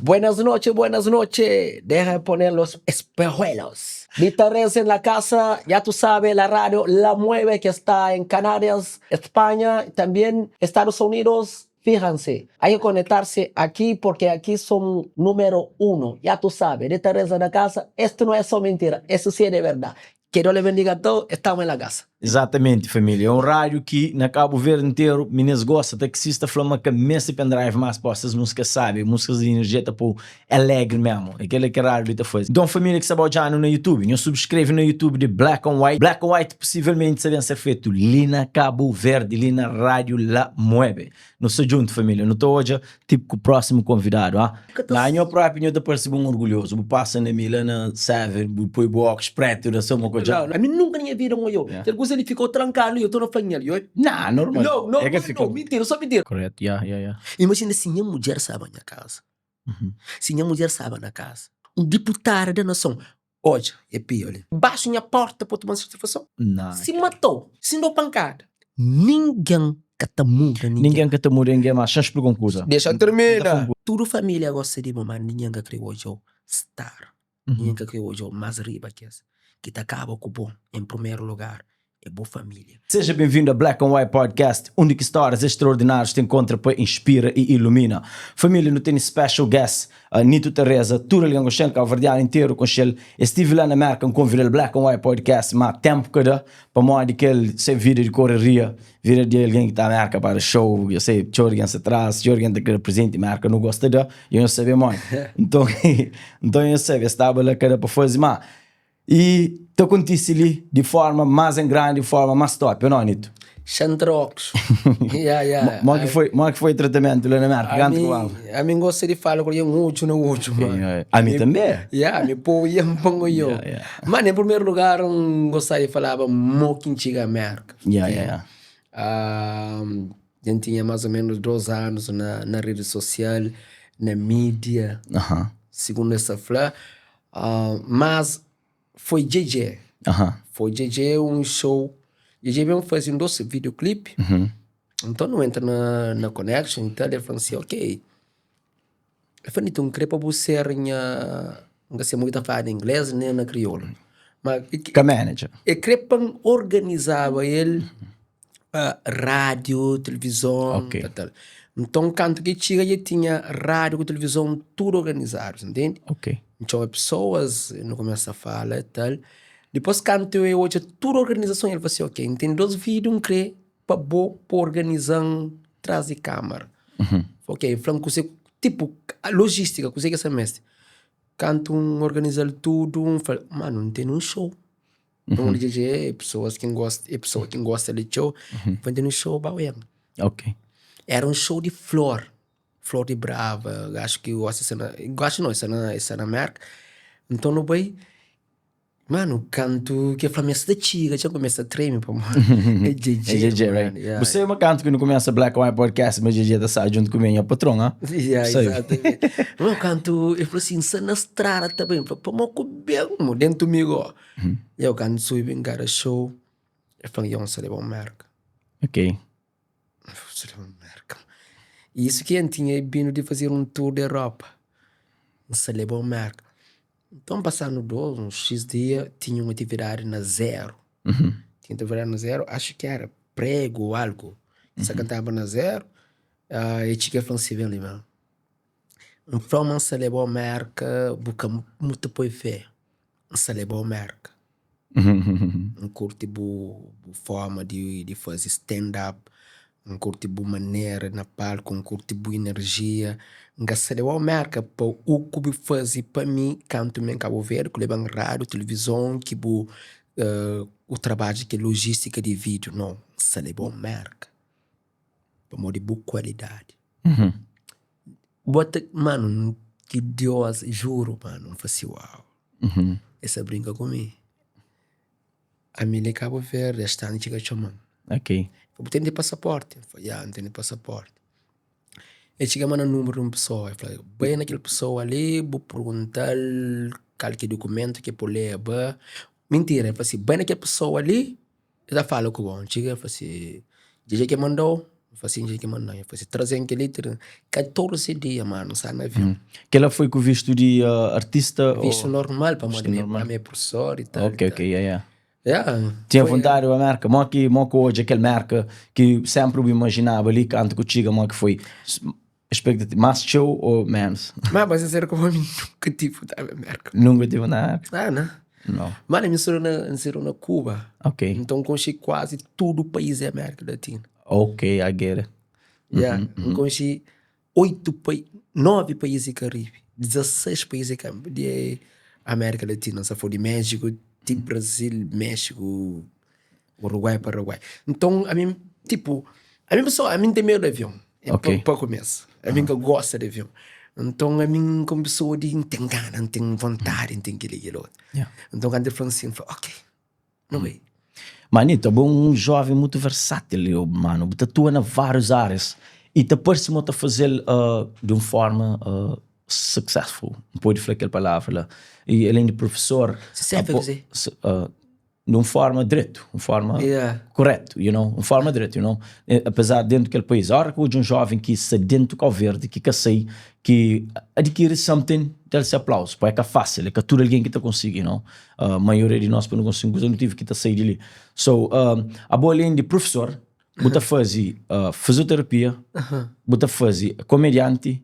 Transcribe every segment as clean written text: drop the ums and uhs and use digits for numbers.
Buenas noches, buenas noches. Deja de poner los espejuelos. Vita Rez en la casa, ya tú sabes, la radio La Mueve que está en Canarias, España, también Estados Unidos. Fíjense, hay que conectarse aquí porque aquí son número uno. Ya tú sabes, Rita Reza en la casa, esto no es só mentira, eso sí es de verdad. Que Dios le bendiga a todos, estamos en la casa. Exatamente família, é um rádio ki na Cabo Verde inteiro minis gosta, taxista fla ma ka meste pendrive mas posta es músicas sabi, músicas di energia ta pou alegre mesmo, é kela ki rádio li ta faze. Então família ki sta ba odjanu na YouTube, nhos subscreve na YouTube di Black on White, Black on White possivelmente sa ben ser fetu li na Cabo Verde, li na rádio La Mueve. Nu sta djuntu família, nu ta odja tipo ku próximo konvidadu ah. La nho própi nho ta parse bu un orgulhoso, bu pasa na mi la na seven, bu poi bu óculos preto da só uma kodja. Não, ami nunka na nha vida N oiou. Kel kuza li ficou trankadu li, eu tô na fla nhel, oi. Nah, normal. Não, não, É ka não, fika. não, mentira, só mentira. Correto, ya, ya, ya. Imagina si nha mudjer staba nha kaza. Si nha mudjer staba na kaza, un diputada da nason, odja, e pia li. Baxu nha porta pa toma satisfason. Nah. Si matou, si N dou pankada, ningen ka ta muda ningen. Ningen ka ta muda ningen, mas xa N splika un kuza. Dexa N termina. Tudu familia gosta di bo, ma ningen ka kre odjau star. Ningen ka kre odjau mas riba ki es. Ki ta kaba ku bo, en primeru lugar, é bo familia. Seja bem-vindo a Black on White Podcast, undi ki stórias extraordinários ta enkontra pa inspira i ilumina. Família, nu tene special guest, Nito Teresa, tudu algen konxe-l, kabuverdianu interu konxe-l. El stive la na Merka, N konvida-l Black on White Podcast, ma ténpu ka da, pamodi kel se vida di koreria, vida di algen ki ta Merka pa da show, eu sei, txeu algen sa tras, txeu algen ta kre prezenti, Merka nu gosta da, i nhos sabe modi. Nton, nton nhos sabe, es staba la ka da pa faze, ma I ta kontise li di forma más en grandi, di forma más top, ô nau, Nito? Xantrox. Ya, ya. Modi ki foi, modi ki foi tratamentu la na Merka? Kantu ku Ami, ami N gosta di fala ku algen odju na odju, ma. Ami tanbe. Ya, ami povu ya N pon oiô. Ya, ya. Mano, en primeru lugar N gostaba di falaba mo ki N txiga Merka. Ya, ya, ya. Dja N tinha más ô ménus dôs anus na na redi sosial, na mídia, segundu es ta fla. Mas foi Djedje, foi Djedje un show, Djedje ben faze un dôs videoclip, nton nu entra na na connection i tal, el fla-m si, ok, el fla Nito, N kre pa bu ser nha, N ka se mo ki ta fladu na ingles nen na kriolu, ma Ka manager. El kre pa N organizaba el pa rádiu, tilivizon, Ok. tal, tal. Nton, kantu ki txiga dja tinha rádiu ku tilivizon tudu organizadu, ntende? Ok. N txoma pesoas, nu kumesa fala e tal. Dipôs kantu e odja tudu organizason, el fla si, ok, N ten dôs vídiu N kre pa bo pa organiza-m tras di kámara. Ok, el fla-m kuzê, tipu, lojistika, kuzê ki es ta meste. Kantu N organiza-l tudu, N fla, manu, N tene un show. Nton di djedje é pesoas ki N gosta, é pesoa ki N gosta di txeu, pa N ten un show ba oian. Ok. Era un show di flor, flor di brava, acho ki gosi sta na, gosi no, sta na, sta na Merka. Nton nu bai, manu, kantu ki el fla ma es ta txiga, dja N kumesa treme pamodi é É djedje, djedje, manu, right? yeah. Bu sabe ma kantu ki nu kumesa Black and White Podcast ma djedje ta sai djuntu ku mi, nha patron, ha? Yeah, Sabe? exatamente. Mano, kantu el fla sin, N sta na strada ta bai, N fla, pamodi ku ben, mo, dentu mi go. Yo kantu subi N kada show El fla-m, yo N sta leba-u Merka. Ok. N fla, sta leba-m Merka. I isu ki N tinha bindu di fazer un tour di Europa. N sta leba-u Merka. Nton pasadu dos, uns xis dia, tinha un atividadi na Zero. Tinha atividadi na Zero, axu ki era pregu o algu. N sta kantaba na Zero, e txiga e fla-m si, ben li ma. N fla-u ma N sta leba-u Merka, bu ka mutu poi fé. N sta leba-u Merka. N kurti bu bu forma di di faze stand up, N kurti bu manera na palku, N kurti bu inerjia. N ka sta leba-u Merka pa u ku bu faze pa mi kantu mi na Kabu Verdi ku leba-m rádiu, tilivizon ki bu bu trabadja ki lojistika di vídiu. Nau, N sta leba-u Merka pamodi bu kualidadi. Bota, mano, ki Dios, juro, mano, N fla si, uau, es sa brinka ku mi. Ami li Cabo Verde, es txan txiga txoma-m. Ok. Fla, bu tene pasaporti? N fla, ya, N tene pasaporti. El txiga manda númeru di un pesoa, el fla, bai na kel pesoa li, bu pergunta-l kal ki dukumentu ki el pode leba. Mintira, el fla si, bai na kel pesoa li, el ta fala ku bo. N txiga, el fla si, dja dja ki el manda-u. N fla sin dja ki manda-m. El fla si, traze-m kel-li, tra-m. 14 dia, mano, N sta na avion. Kel-la foi ku vistu di artista? Vistu normal, pamodi ami é professor y tal. Ok, ok, yeah, yeah. Yeah, Tinha vontadi di ba Merka? Mo ki, mo ki odja kel Merka ki sempri bu imaginaba li kantu ku txiga, mo ki foi expectativa? Más txeu ou menos? Má, pa ser sinseru ku bo, mi nunka tive vontadi di ba Merka. Nunka tive vontadi di Merka? Ah, na. Não. Mano, mi nsinou na, nsinou na Cuba. Ok. Nton, N konxe kuazi tudu país di Amérika Latina. Ok, I get it. Yeah, N konxe 8 pai, 9 país di Karibi, 16 país di di Amérika Latina, sa for di Méxiku ti Brazil, Méxiku, Uruguai, Paraguai. Nton, ami, tipo, ami pessoa, ami N ten medu di avion, Ok. pa kumesa, ami N ka gosta di avion. Nton, ami N ka un pessoa di N ten gana, N ten vontadi, N ten kili, kil otu. Yeah. Nton, kantu el fla-m sin, N fla, ok. Nu bai. Manito, abo é un joven mutu versátil, yo, mano. Bu ta atua na várius áreas e ta parse ma bu ta faze-l di un forma successful, N pode fla kel palavra la. E alén di profesor, Successful abo, kuzê? di un forma dretu, un forma Yeah. koretu, you know, un forma dretu, you know. Apezar dentu kel país, ora ki odja un joven ki sta dentu Kau Verdi, ki ka sai, ki adkiri something, da-l se aplausu. Poi é ka fásil, é ka tudu algen ki ta konsigi, you know. Maioria di nos pa nu konsigi un kuza nu tive ki ta sai di li. So, abo alén di profesor, bu ta faze fizioterapia, bu ta faze komedianti,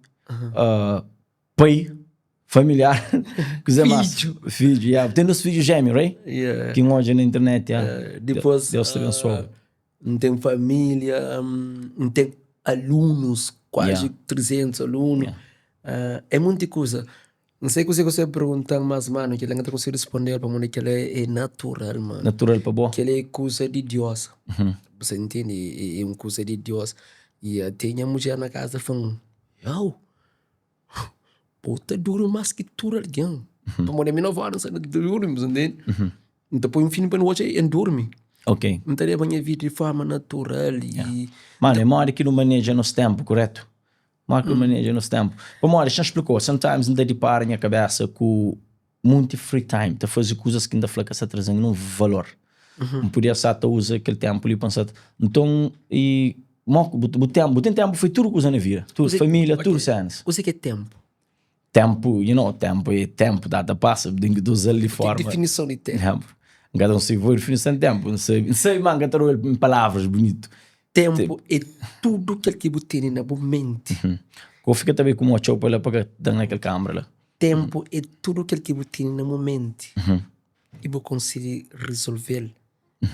pai, familiar, kuze más? Fidju. Fidju, yeah. Bu ten dos fidju jémiu, right? Yeah. Ki N odja na internet, yeah. Dipôs, Deus ta abensoa-u. N ten família, N ten alunus, kuazi 300 alunu. É monti kuza. N sei kuzê ku você pergunta-m, mas mano, kel-la N ka ta konsigi responde-l pamodi kel-la é natural, mano. Natural pa bo? Kel-la é kuza di Diós. Você ntende? É un kuza di Diós. I até nha mudjer na kaza fla-m, Yow, bo ta durmi más ki tudu algen. Pamodi ami 9 óra N sta ta durmi, bu ntende? N ta poi un filmi pa N odja i N durmi. Ok. N ta leba nha vida di forma natural i. Mano, é modi ki nu maneja nos ténpu, koretu? Modi ki nu maneja nos ténpu? Pamodi, xa N splikau, sometimes N ta dipara nha kabésa ku munti free time, ta faze kuzas ki N ta fla ka sta traze-m ninhun valor. N podia sa ta uza kel ténpu li pa N sa ta. Nton, i mo ku bu ténpu, bu ten ténpu pa faze tudu kuza na vida, tudu, família, tudu sénas. Kuzê ki é ténpu? Ténpu, you know, ténpu é ténpu, ta ta pasa, bu ten ki ta uza-l di forma. Ki difinison di ténpu? N ka ta konsigi poi difinison di ténpu, N sabe, N sabe ma N ka ta da-l en palavras bunitu. Ténpu é tudu kel ki bu tene na bu menti. Ka bu fika ta bai ku mo txeu pa la pa ka da na kel kanbra la. Ténpu é tudu kel ki bu tene na bu menti i bu konsigi rezolve-l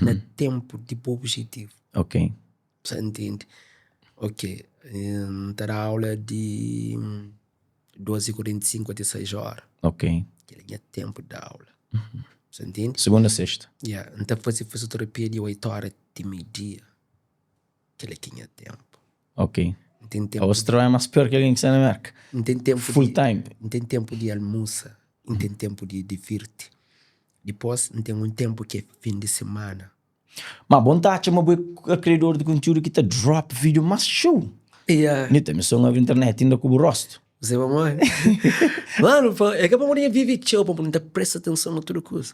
na ténpu di bu obijetivu. Ok. Sa ntende? Ok, N ta da aula di 12:45 ate 6 óra. Ok. Kel é nha ténpu di aula. Sa ntende? Segunda a sexta. Ya, N ta faze fizioterapia di 8 óra ti meio-dia. Kel é ki nha ténpu. Ok. N ten ténpu. Aos trabalha más pior ki algen ki sta na Merka. N ten ténpu. Full time. N ten ténpu di almusa, N ten ténpu di divirti. Dipôs N ten un ténpu ki é fin di simana. Ma bo N ta atxa ma bo é kriador di kontiúdu ki ta drop vídeo más txeu. Yeah. Ni ta mi so N abri internet inda ku bu rostu. Você pa modi? Mano, pa, é ka pamodi N vive txeu, pamodi N ta presta atenson na tudu kuza.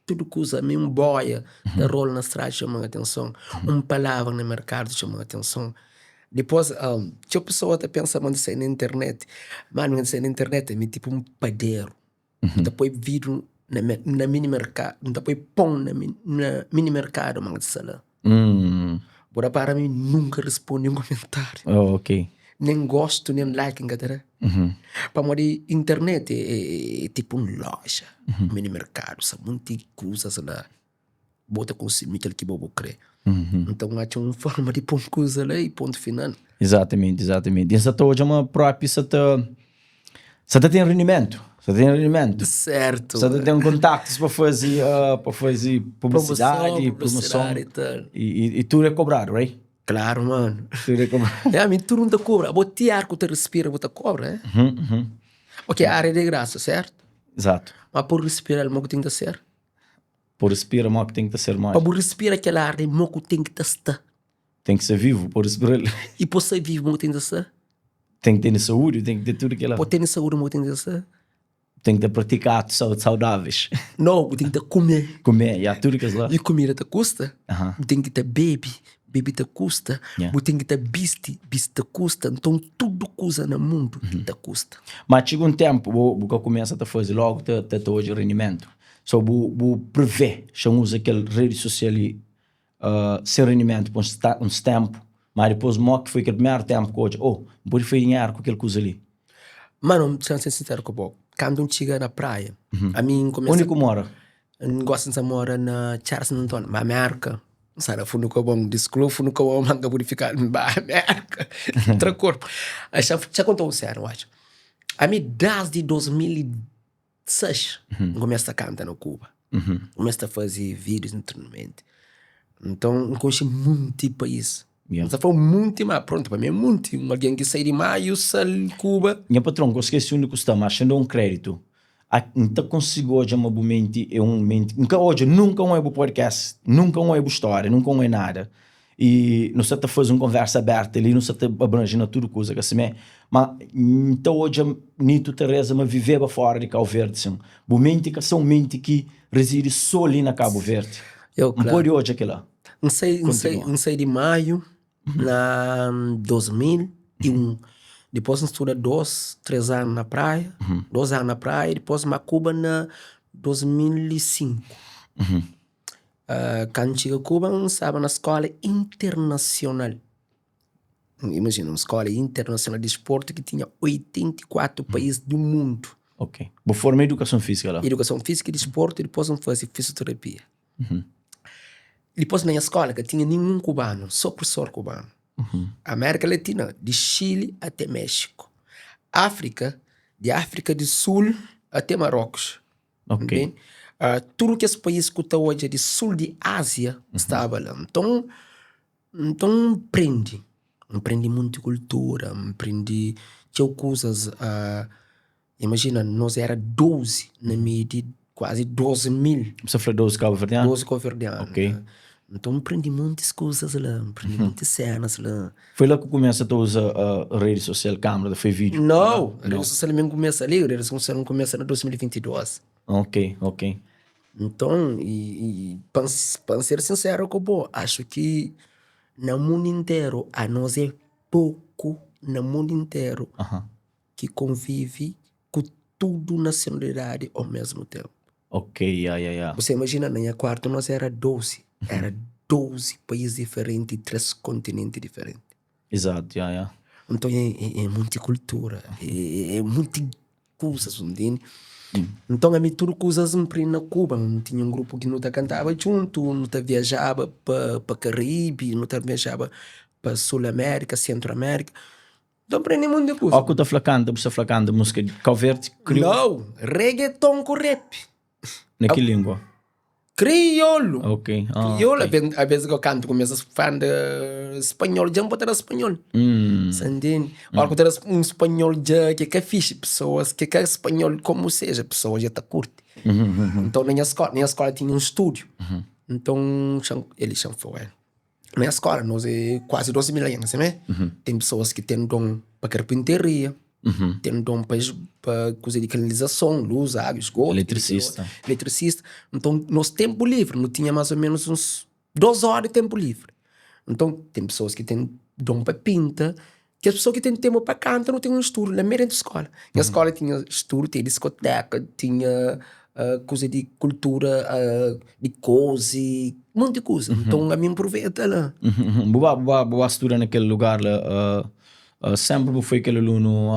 Tudu kuza, mi un boia ta rola na strada txoma-m atenson, un palavra na merkadu txoma-m atenson. Dipôs, txeu pesoa ta pensa ma N ta sai na internet. Mano, N ta sai na internet ami é tipu un paderu. N ta poi vidru na na mini merkadu, N ta poi pon na na mini merkadu ma N ta sta la. Bu rapara mi nunka risponde un komentariu. Oh, ok. Nen gostu nen like N ka ta da. Pamodi internet é tipu un loja, mini merkadu, sta monti kuzas la. Bo ta konsumi kel ki bo bu kre. Nton N atxa un forma di pon kuza la i pontu final. Izatamenti, izatamenti. I N sa ta odja ma propi sa ta sa ta ten rendimentu, sa ta ten rendimentu. Sertu. Sa ta ten kontaktus pa fazi pa fazi publisidadi, Promoson, promoson publisidadi i tal. I tudu é kobradu, right? Klaru, manu. Tudu é kobradu. Ya, mi tudu N ta kobra. Abo ti ar ku ta respira bu ta kobra, eh? Ok, ar é di grasa, sertu? Izatu. Ma pa bu respira-l, mo ku ten ki ta ser? Pa bu respira mo ki ten ki ta ser Pa modi? bu respira kel ar li mo ku ten ki ta sta. Ten ki ser vivu pa bu respira-l. I pa bu sta vivu mo ku ten ki ta sta. Ten ki tene saúdi, ten ki ten tudu kila. Pa bu tene saúdi mo ku ten ki ta sta. Ten ki ta pratika atus saudáveis. No, bu ten ki ta kume. Kume, ya, tudu kes la. I kumida ta kusta. Bu ten ki ta bebe. bebe ta kusta, bu ten ki ta bisti, bisti ta kusta, nton tudu kuza na mundu ta kusta. Ma txiga un ténpu bo bu ka kumesa ta faze lógu ta ta odja rendimentu. So bu bu prevê xa N uza kel redi sosial li sen rendimentu pa uns ténpu, ma dipôs mó ki foi kel primeru ténpu ki odja, oh, N pode faze dinheru ku kel kuza li. Mano, N ser sinseru ku bo, kantu N txiga na praia, ami N kumesa. Undi ku mora? N gosta N sa mora na Txera Santu Antoni, ma Merka N sta na fundu kobon, diskulpa fundu kobon ma N ka pudi fika N ba Merka, tra korpu. Xa konta un sena oja, ami dasdi 2006 N kumesa ta kanta na Kuba, N kumesa ta fazi vídius internamenti, nton N konxe munti país, N ta fla munti ma prontu pa mi é munti, un algen ki sai di Maiu, Sal, Kuba. Nha patron, ka skese undi ku sta, ma xa N da un kreditu. N ta konsigi odja ma bu menti é un menti N ka odja nunka un é bu podcast nunka un é bu stória nunka un é nada i nu sta ta faze un konversa aberta li nu sta ta abrange na tudu kuza ka simé ma N ta odja Nito Teresa ma viveba fora di Kau Verdi sin bu menti ka sa un menti ki rizidi so li na Kabu Verdi N pode odja kila. N sai N sai N sai di Maiu Na 2001 dipôs N studa dôs, três anu na Praia, dôs anu na Praia, dipôs N ba Kuba na 2005. Kandu N txiga Kuba N staba na skóla internasional, imajina un skóla internasional di sportu ki tinha 84 país di mundu. Ok, bu forma idukason fízika la? Idukason fízika i disportu, dipôs N faze fizioterapia. Dipôs na nha skóla ka tinha ninhun kubanu, sô profesor kubanu. Amérika Latina, di Xili até Méxiku. Áfrika, di Áfrika di Sul até Marokus. Ok. Tudu kes país ku ta odja di sul di Ázia staba la. Nton, nton N prende, N prende monti kultura, N prende txeu kuzas. Imajina, nos éra 12 na meiu di kuazi 12 mil. Bu sta fla 12 kabuverdianu? 12 kabuverdianu. Ok. Nton, N prende montis kuzas la, N prende montis sénas la. Foi la ku kumesa ta uza redi sosial, kamera ta fai vídiu? Nau! Redi sosial mi N kumesa li, redi sosial N kumesa na 2022. Ok, ok. Nton, i pa N ser sinseru ku bo, axu ki na mundu interu anos é poku na mundu interu. Ki konvivi ku tudu nasionalidadi ao mesmu tenpu. Ok, ya, ya, ya. Bu sa imajina, na nha kuartu nos era 12, era 12 país diferenti, 3 kontinenti diferenti. Izatu, ya, ya. Nton é é monti kultura, é monti kuzas, bu ntende? Nton ami tudu kuzas N prende na Kuba, N tinha un grupu ki nu ta kantaba djuntu, nu ta viajaba pa pa Karibi, nu ta viajaba pa Sul Amérika, Sentru Amérika. Nton prende monti kuza. Ó ku ta fla kanta, bu sta fla kanta músika di Kau Verdi, kriolu? Nau, reggaeton ku rap. Na ki língua? Kriolu. Ok, ah, Kriolu, ok. Aves ki eu kantu ku mesas fan de spanhol, dja N bota na spanhol. Sa ntende? Ora ku ta da un spanhol dja ki ka fixi, pesoas ki ka spanhol komu seja, pesoas dja ta kurti. Nton na nha skola, na nha skola tinha un stúdiu, nton el xa-m fla, ué. Na skola nos é kuazi 12 mil algen, si mé? Ten pesoas ki ten don pa karpinteria, ten don pa pa kuza di kanalizason, luz, agu, esgotu, Eletricista. Eletricista. Nton, nos tenpu livri, nu tinha más o menus uns dos óra di tenpu livri. Nton, ten pesoas ki ten don pa pinta, kes pesoa ki ten tenpu pa kanta, nu ten un studu la mé dentu skola. Nha skola tinha studu, tinha diskoteka, tinha kuza di kultura di kozi, monti kuza. Nton ami N pruveta la. Bu ba bu ba bu ba studa na kel lugar la, senpri bu foi kel alunu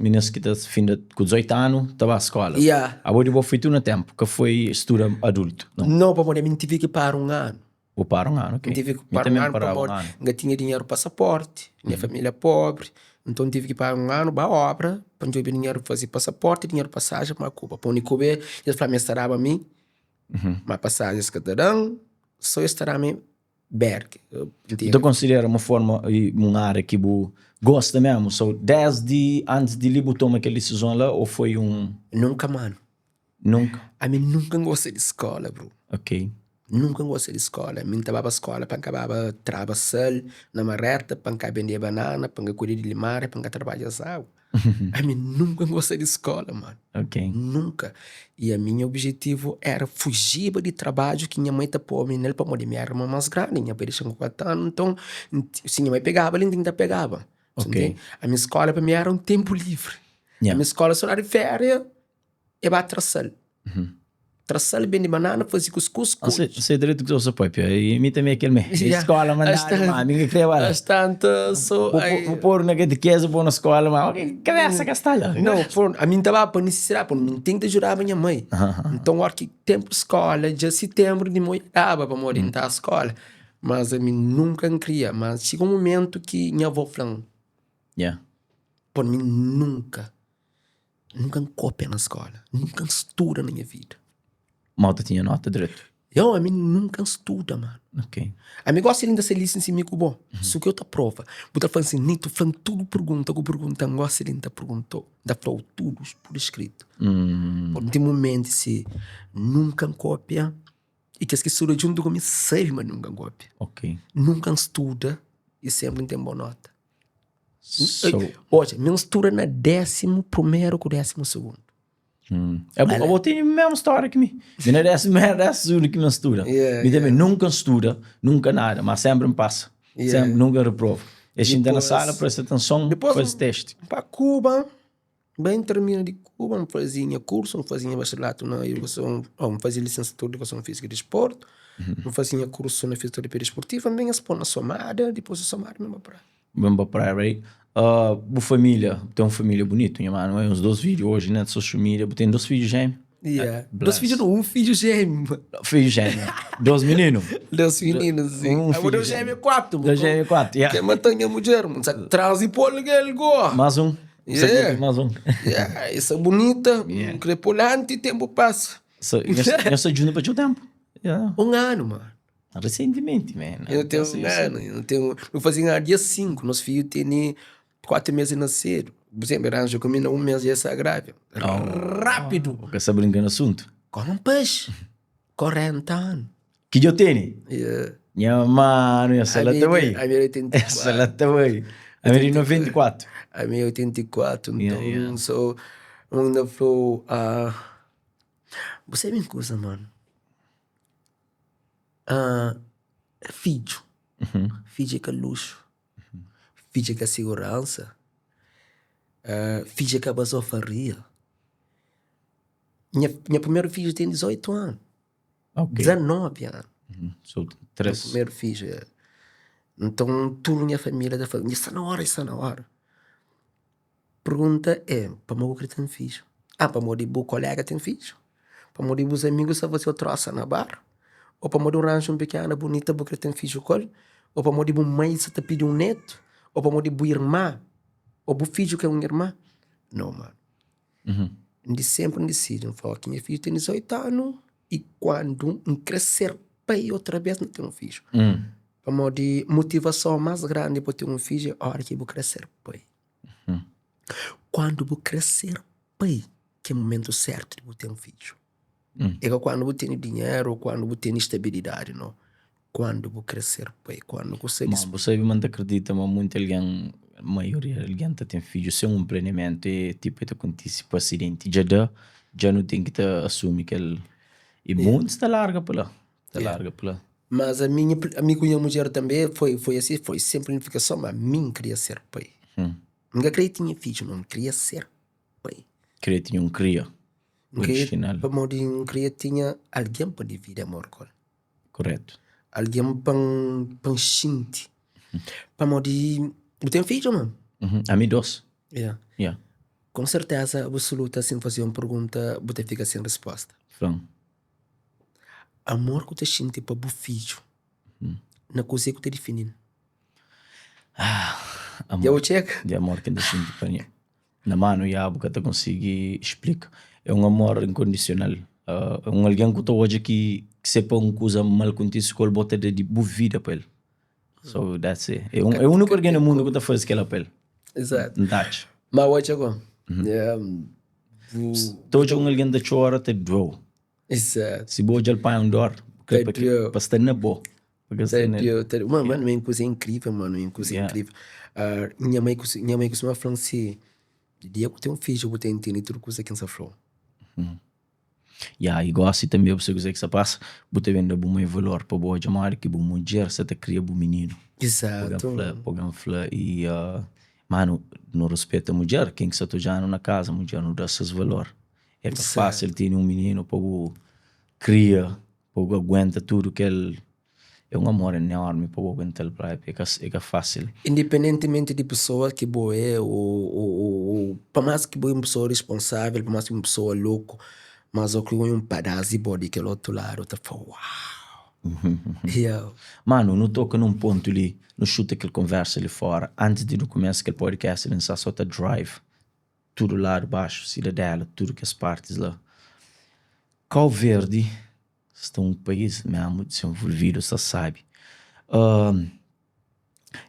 minis ki ta finda ku 18 anu ta ba skola? Ya. Abo di bo foi tudu na tenpu, ka foi studa adultu? Nau, pamodi ami N tive ki para un anu. Bu para un anu, ok. N tive ki Mi para un tanbe N anu paraba un pamodi anu. N ka tinha dinheru pasaporti, nha família pobri, nton N tive ki para un anu, ba obra pa N djobe dinheru pa faze pasaporti, dinheru pasajen pa Kuba. Pa undi Kuba é, es fla ma es ta daba mi, ma pasajen es ka ta dan, so es ta da-mi berki. Bu ta konsidera ma forma un ária ki bu gosta mesmu? So desdi antis di li bu toma kel disizon la o foi un. Nunka manu. Nunka? Ami nunka N gosta di skola bro. Ok. Nunka N gosta di skola. Mi N ta baba skola pa N ka baba traba sal na mareta, pa N ka bende banana, pa N ka kuida di limaria, pa N ka trabadja azagu. Ami nunka N gosta di skola, mano. Ok. Nunka. I ami nha objetivu era fujiba di trabadju ki nha mai ta pô-mi nel pamodi mi era irmon más grandi, nha pai dexa-m ku 4 anu, nton si nha mai pegaba li, N ta pegaba. Ok. Ami skola pa mi era un tenpu livri. Yeah. Ami skola so na di féria e ba tra-sal. Tra-sal, bende banana, faze kuskus, Ah, ku. Sei dretu ki so papia. E mi também é aquele mesmo. Yeah. Escola mandado, mas ninguém queria lá. As tantas so. Vou vou pôr na catequese, vou na escola, mas ok, cabeça castalha. Não, pô, a mim tava pa necessidade, pô, não tem que ajudar a minha mãe. Então, hora que tempo escola, já setembro de manhã, dava para me orientar a escola. Mas a mim nunca queria. Mas chegou um momento que minha avó falou, Yeah. por mim nunca, nunca cópia na escola, nunca estuda na minha vida. Malta tinha nota direto. Eu, a mim nunca estuda, mano. Ok. A mim gosta de ainda ser liso em cima com bom. Isso que eu te prova. Buta falando assim, Nito, falando tudo pergunta, que pergunta, gosta de ainda perguntou. Da falou tudo por escrito. Hum. Por tem momento se nunca cópia e que as que estuda junto comigo sabe, mas nunca cópia. Ok. Nunca estuda e sempre tem boa nota. So, Olha, me estuda na 11º com 12º. hum. Eu, eu tenho a mesma história que mim. Mi na décimo, era décimo segundo que me estuda. Yeah, Mi também nunca estuda, nunca nada, mas sempre me passa. Yeah. Sempre, nunca reprovo. Eu está na Depois- sala, presta atenção, Depois- faz teste. Para Cuba, bem termina de Cuba, não fazia curso, não fazia bacharelato na educação, oh, não fazia licenciatura de educação física e desporto, não fazia curso na fisioterapia desportiva, bem a pôr na somada, depois a somada mesmo para. Vamos para praia, right? Uh, boa família, tem uma família bonita, minha mano. É uns dois vídeos hoje, né? De social media. Tem dois filhos gêmeos. Yeah. Bless. Dois filhos não, um filho gêmeo. Filho gêmeo. Dois meninos. Dois meninos, sim. Um Um filho filho gêmeo. gêmeo quatro. Dois gêmeos quatro. Yeah. Que matou minha mulher, mano. Sabe, Traz e pôr ele go. Mais um. Yeah. Mais um. Yeah, essa bonita, Yeah. um crepulante, tempo passa. So, eu eu sou junto para o tempo. Yeah. Um ano, mano. Recentemente, man. Eu tenho um ano, eu tenho. Eu fazia dia 5, nosso filho tem 4 meses de nascer. Por exemplo, arranjo comigo um mês e essa grávida. Rápido! Porque essa brincando assunto. Come um peixe. 40 anos. Que eu tenho? Yeah. Minha mano, essa A lá minha, também. a minha 84. Essa lá também. A minha 94. A minha 84. Então, Yeah, yeah. so, ainda falou. Ah, você me acusa, mano. Ah, filho. Uhum. Filho é que é luxo. Filho é que é segurança. Ah, filho é que é basofaria. Minha, minha primeiro filho tem 18 anos. Ok. 19 anos. Uhum. Sou Meu três. primeiro filho. É. Então, tudo minha família está falando, isso é na hora, isso é na hora. Pergunta é, para meu que tem filho? Ah, para meu de colega tem filho? Para meu de os amigos, só você troça na barra? Ou para meu de um rancho um pequeno, bonita, porque tem filho com Ou para meu de mãe, você te pede um neto? Ou para meu de irmã? Ou bu filho que é uma irmã? Não, mano. Uhum. De sempre decido, falo que minha filha tem 18 anos e quando um crescer pai outra vez não tem um filho. Hum. Para de motivação mais grande para ter um filho é a hora que vou crescer pai. Uhum. Quando vou crescer pai, que é o momento certo de vou ter um filho. Hum. É que quando vou ter dinheiro, ou quando vou ter estabilidade, não. Quando vou crescer pai, quando você Bom, você me acredita, mas muito alguém, a maioria alguém tá tem filho sem um planeamento é tipo é acontece por acidente, já dá, já não tem que te assumir que ele e muitos tá larga por lá, tá Yeah. larga por lá. Mas a minha, a minha com a mulher também foi, foi assim, foi sempre planificação, mas a mim queria ser pai. Hum. Nunca queria tinha filho, não queria ser pai. Queria tinha um cria, Não queria, original, para morrer, não queria tinha alguém para dividir amor com ele. correto. Alguém para para sentir. Para morrer, eu tenho filho, mano. Uhum. A mim dois, Yeah. yeah, Com certeza absoluta, sem fazer uma pergunta, você fica sem resposta. Fran. Amor que você sente para o filho, Uhum. não consigo te definir. Ah, amor. Eu check. de amor que ainda sinto para mim. Na mano, já, porque te consegui explicar. É um amor incondicional. Ah, é um alguém que estou hoje que, que sepa uma coisa mal contigo, que ele bota de, de boa vida para ele. So that's it. É, um, é o único alguém no mundo que está fazendo aquela para ele. Exato. Não tá. Mas hoje agora. Yeah. O- Estou hoje um alguém da chora, te doeu. Exato. Se boa, ele pai um dor. Te doeu. Para estar na boa. Porque está na Sério, sério. Mano, mano, é uma coisa incrível, mano, é uma coisa Yeah. incrível. Ah, minha mãe, minha mãe costuma falar assim, Dia ku ten un fidju bu ta intende tudu kuza ki N sa fla-u. Ya, i gósi tanbê bu sabe kuzê ki sta pasa? Bu ta ben da bu mai valor pa bu odja modi ki bu mudjer sta ta kria bu mininu. Izatu. Pa algen fla i manu, nu ruspeta mudjer, ken ki sta ta odja-nu na kaza, mudjer nu da ses valor. É ka fásil tene un mininu pa bu kria, pa bu aguenta tudu kel É un amor enormi pa bu aguenta-l propi, é ka fásil. Independentimenti di pesoa ki bo é o pa más ki bo é un pesoa responsável, pa más ki bo é un pesoa loku, mas o ki un padás di bo di kel otu ladu ta fla uau! Yeah. Manu, nu toka nun pontu li, nu xuta kel konversa li fora, antis di nu kumesa kel podcast li, N sta so ta drive tudu ladu baxu, Sidadela, tudu kes partis la. Kau Verdi Sta un país mesmu disenvolvidu sta sabi.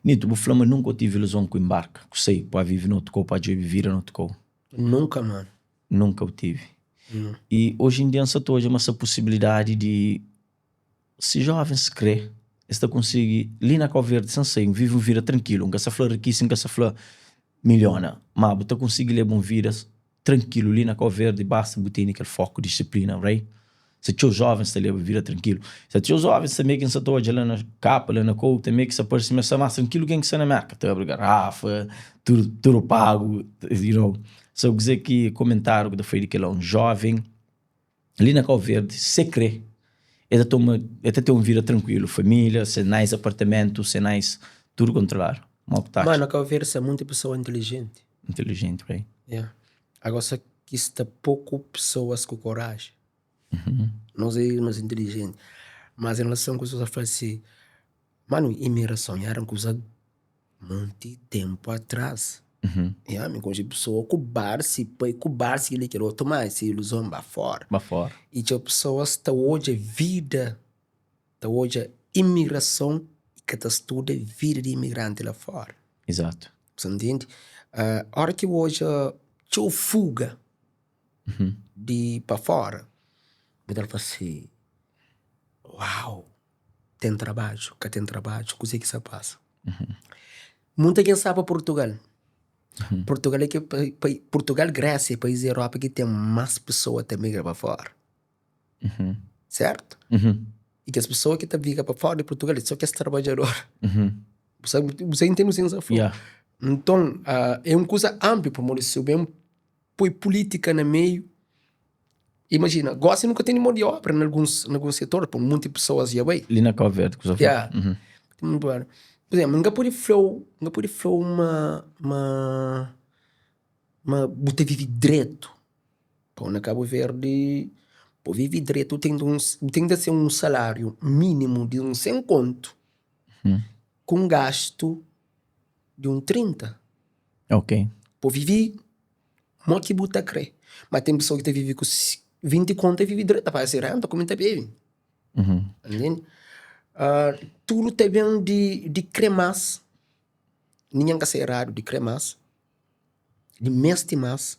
Nito, bu fla ma nunka bu tive iluzon ku inbarka, ku sai pa vive na otu kau, pa djobe vida na otu kau. Nunka mano. Nunka bu tive. I oji en dia N sa ta odja ma sta pusibilidadi di si jovens kre es ta konsigi li na Kau Verdi sen sai, vive un vida trankilu. N ka sa fla rikisi, N ka sa fla miliona, ma bu ta konsigi leba un vida trankilu li na Kau Verdi basta bu tene kel foku, disiplina, right? Sa txeu jovens ta leba vida trankilu. Sa txeu jovens tanbe ki N sa ta odja la na kapa, la na kou, tanbe ki sa parse ma es sta mas trankilu ken ki sta na Merka. Ta abri garafa, tudu, tudu pagu, you know. So kuzê ki komentariu ki ta fai di kel-la? Un joven li na Kau Verdi, se kre, el ta toma, el ta ten un vida trankilu, familia, se nice apartamentu, se nice tudu kontroladu. Mo ku ta atxa? Ma na Kau Verdi sta munti pesoa inteligenti. Inteligenti, right? Yeah. Agora só ki sta pouco pessoas ku coragem. Nos é nos inteligente. Mas em relação ku pessoas fala assim, mano, imigração era uma coisa monte tempo atrás. Yeah, mi conhece pessoa ku bar, si pai ku bar, si kel kel outro mais, si ilusão ba fora. Ba fora. E txeu pessoas ta odja vida, ta odja imigração e ka ta studa vida di imigrante la fora. Exato. Sa ntende? Ora ki bu odja txeu fuga di pa fora, bu ta fla si, uau, ten trabadju, ka ten trabadju, kuzê ki sa pasa? Munta ken sa pa Purtugal, Purtugal é ki Purtugal, Grésia é país di Europa ki ten más pesoa ta migra pa fora. Sertu? I kes pesoa ki ta viga pa fora di Purtugal é so kes trabadjador. Bu sa bu sa intende kuzê ki N sa fla? Nton, é un kuza anplu pamodi si bu ben poi pulítika na meiu, imajina, gósi nu ka tene mon di óbra na alguns na alguns setor, pamodi monti pesoas dja bai. Li na Kau Verdi ku sa fla? Pur izénplu, N ka pode fla-u, N ka pode fla-u ma ma ma bu ta vive dretu. Pô na Cabo Verde, pô vive dretu ten un, ten ki ser un saláriu mínimu di un 100 kontu ku un gastu di un 30. Ok. Pô vive mo ki bu ta kre. Ma ten pesoa ki ta vive ku 20 kontu e vive dretu, ta paga se renta, kume ta bebe. Entende? Tudu ta ben di kre más, ningen ka sta eradu di kre más. Di meste más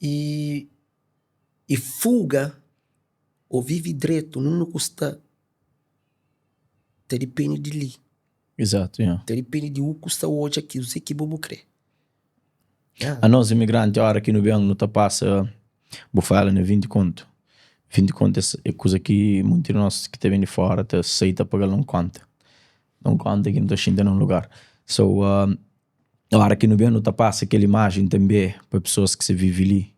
i i fuga ô vive dretu nunde ku sta ta dipende di li. Exato, yeah. Ta dipende di u ku sta odja kuzê ki bo bu kre. Anos imigranti ora ki nu ben nu ta pasa bu fala na 20 kontu. 20 kontu é kuza ki munti di nos ki ta ben di fora ta sai ta pagal na un konta. Não konta ki nu ta xinta nun lugar. So, ora ki nu ben nu ta pasa kel imajen tanbe pa pesoas ki sa vive li,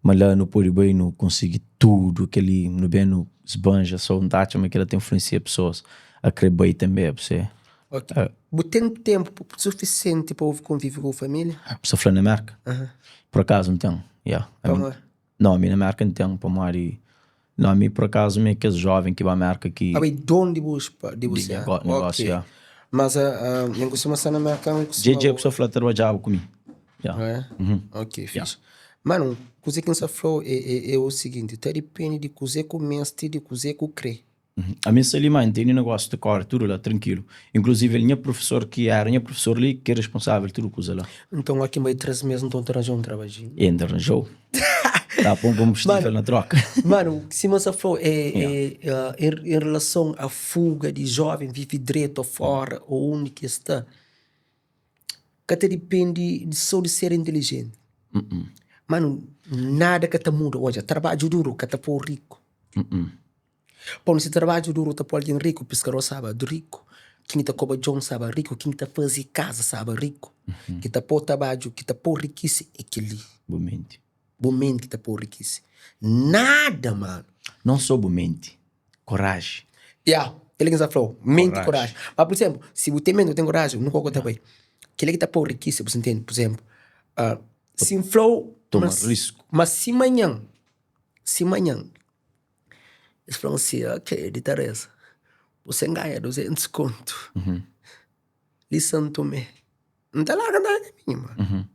ma la nu pode bai nu konsigi tudu kel-li, nu ben nu sbanja. So, N ta atxa ma kel-la ta influensia pesoas a kre bai tanbe, bu se. Ok. Bu ten tenpu sufisienti pa bu konvive ku bu familia? Bu sta fla na Merka? Pur akazu N ten, ya. Pamodi? Não, ami na Merka N ten, pamodi Não, ami por acaso mi é kes joven ki ba Merka ki. Abo é don di bu di bu Di ser. negócio, Ok. ya. Mas N kustuma sta na Merka, N kustuma JJ ku sa fla trabadjaba ku mi. Ya. É? Ok, fixe. Mano, kuzê ki N sta fla-u é é é o siginti, ta dipende di kuzê ku meste, di kuzê ku krê. Ami N sta li ma N tene negósiu ta kóre tudu la trankilu. Inkluzivi el nha profesor ki éra nha profesor li ki é responsável tudu kuza la. Nton óki N bai 3 mês nton N ta ranja un trabadjinhu. E N ta ranja-u. Ta pô un konbustível na tróka. Manu, sima N sta fla-u, é en relason a fuga di jóven vive dretu ô fóra ô undi ki es sta. ka ta dipende sô di ser inteligenti. Mano, nada ka ta muda. Odja, trabadju duru ka ta pô-u riku. Pamodi si trabadju duru ta pô algen riku, piskador staba riku, ken ki ta koba txon staba riku, ken ki ta faze kaza staba riku. Ki ta pô trabadju, ki ta pô rikise é kel-li. Bu menti. Bu menti ki ta pô rikise. Nada, mano. Non sô bu menti, koraji. Ya, kel-li ki N sta fla-u, menti i koraji. Ma pur izénplu, si bu ten menti bu ten koraji, nunka bu ka ta bai. Kel-li ki ta pô-u rikise, bu sta ntende? Pur izénplu, si N fla-u Toma risku. Ma si manhan, si manhan, es fla-m si, ok, di Tareza, bu sen ganha 200 kontu li San Tomé, N ta larga na kaminhu, mano.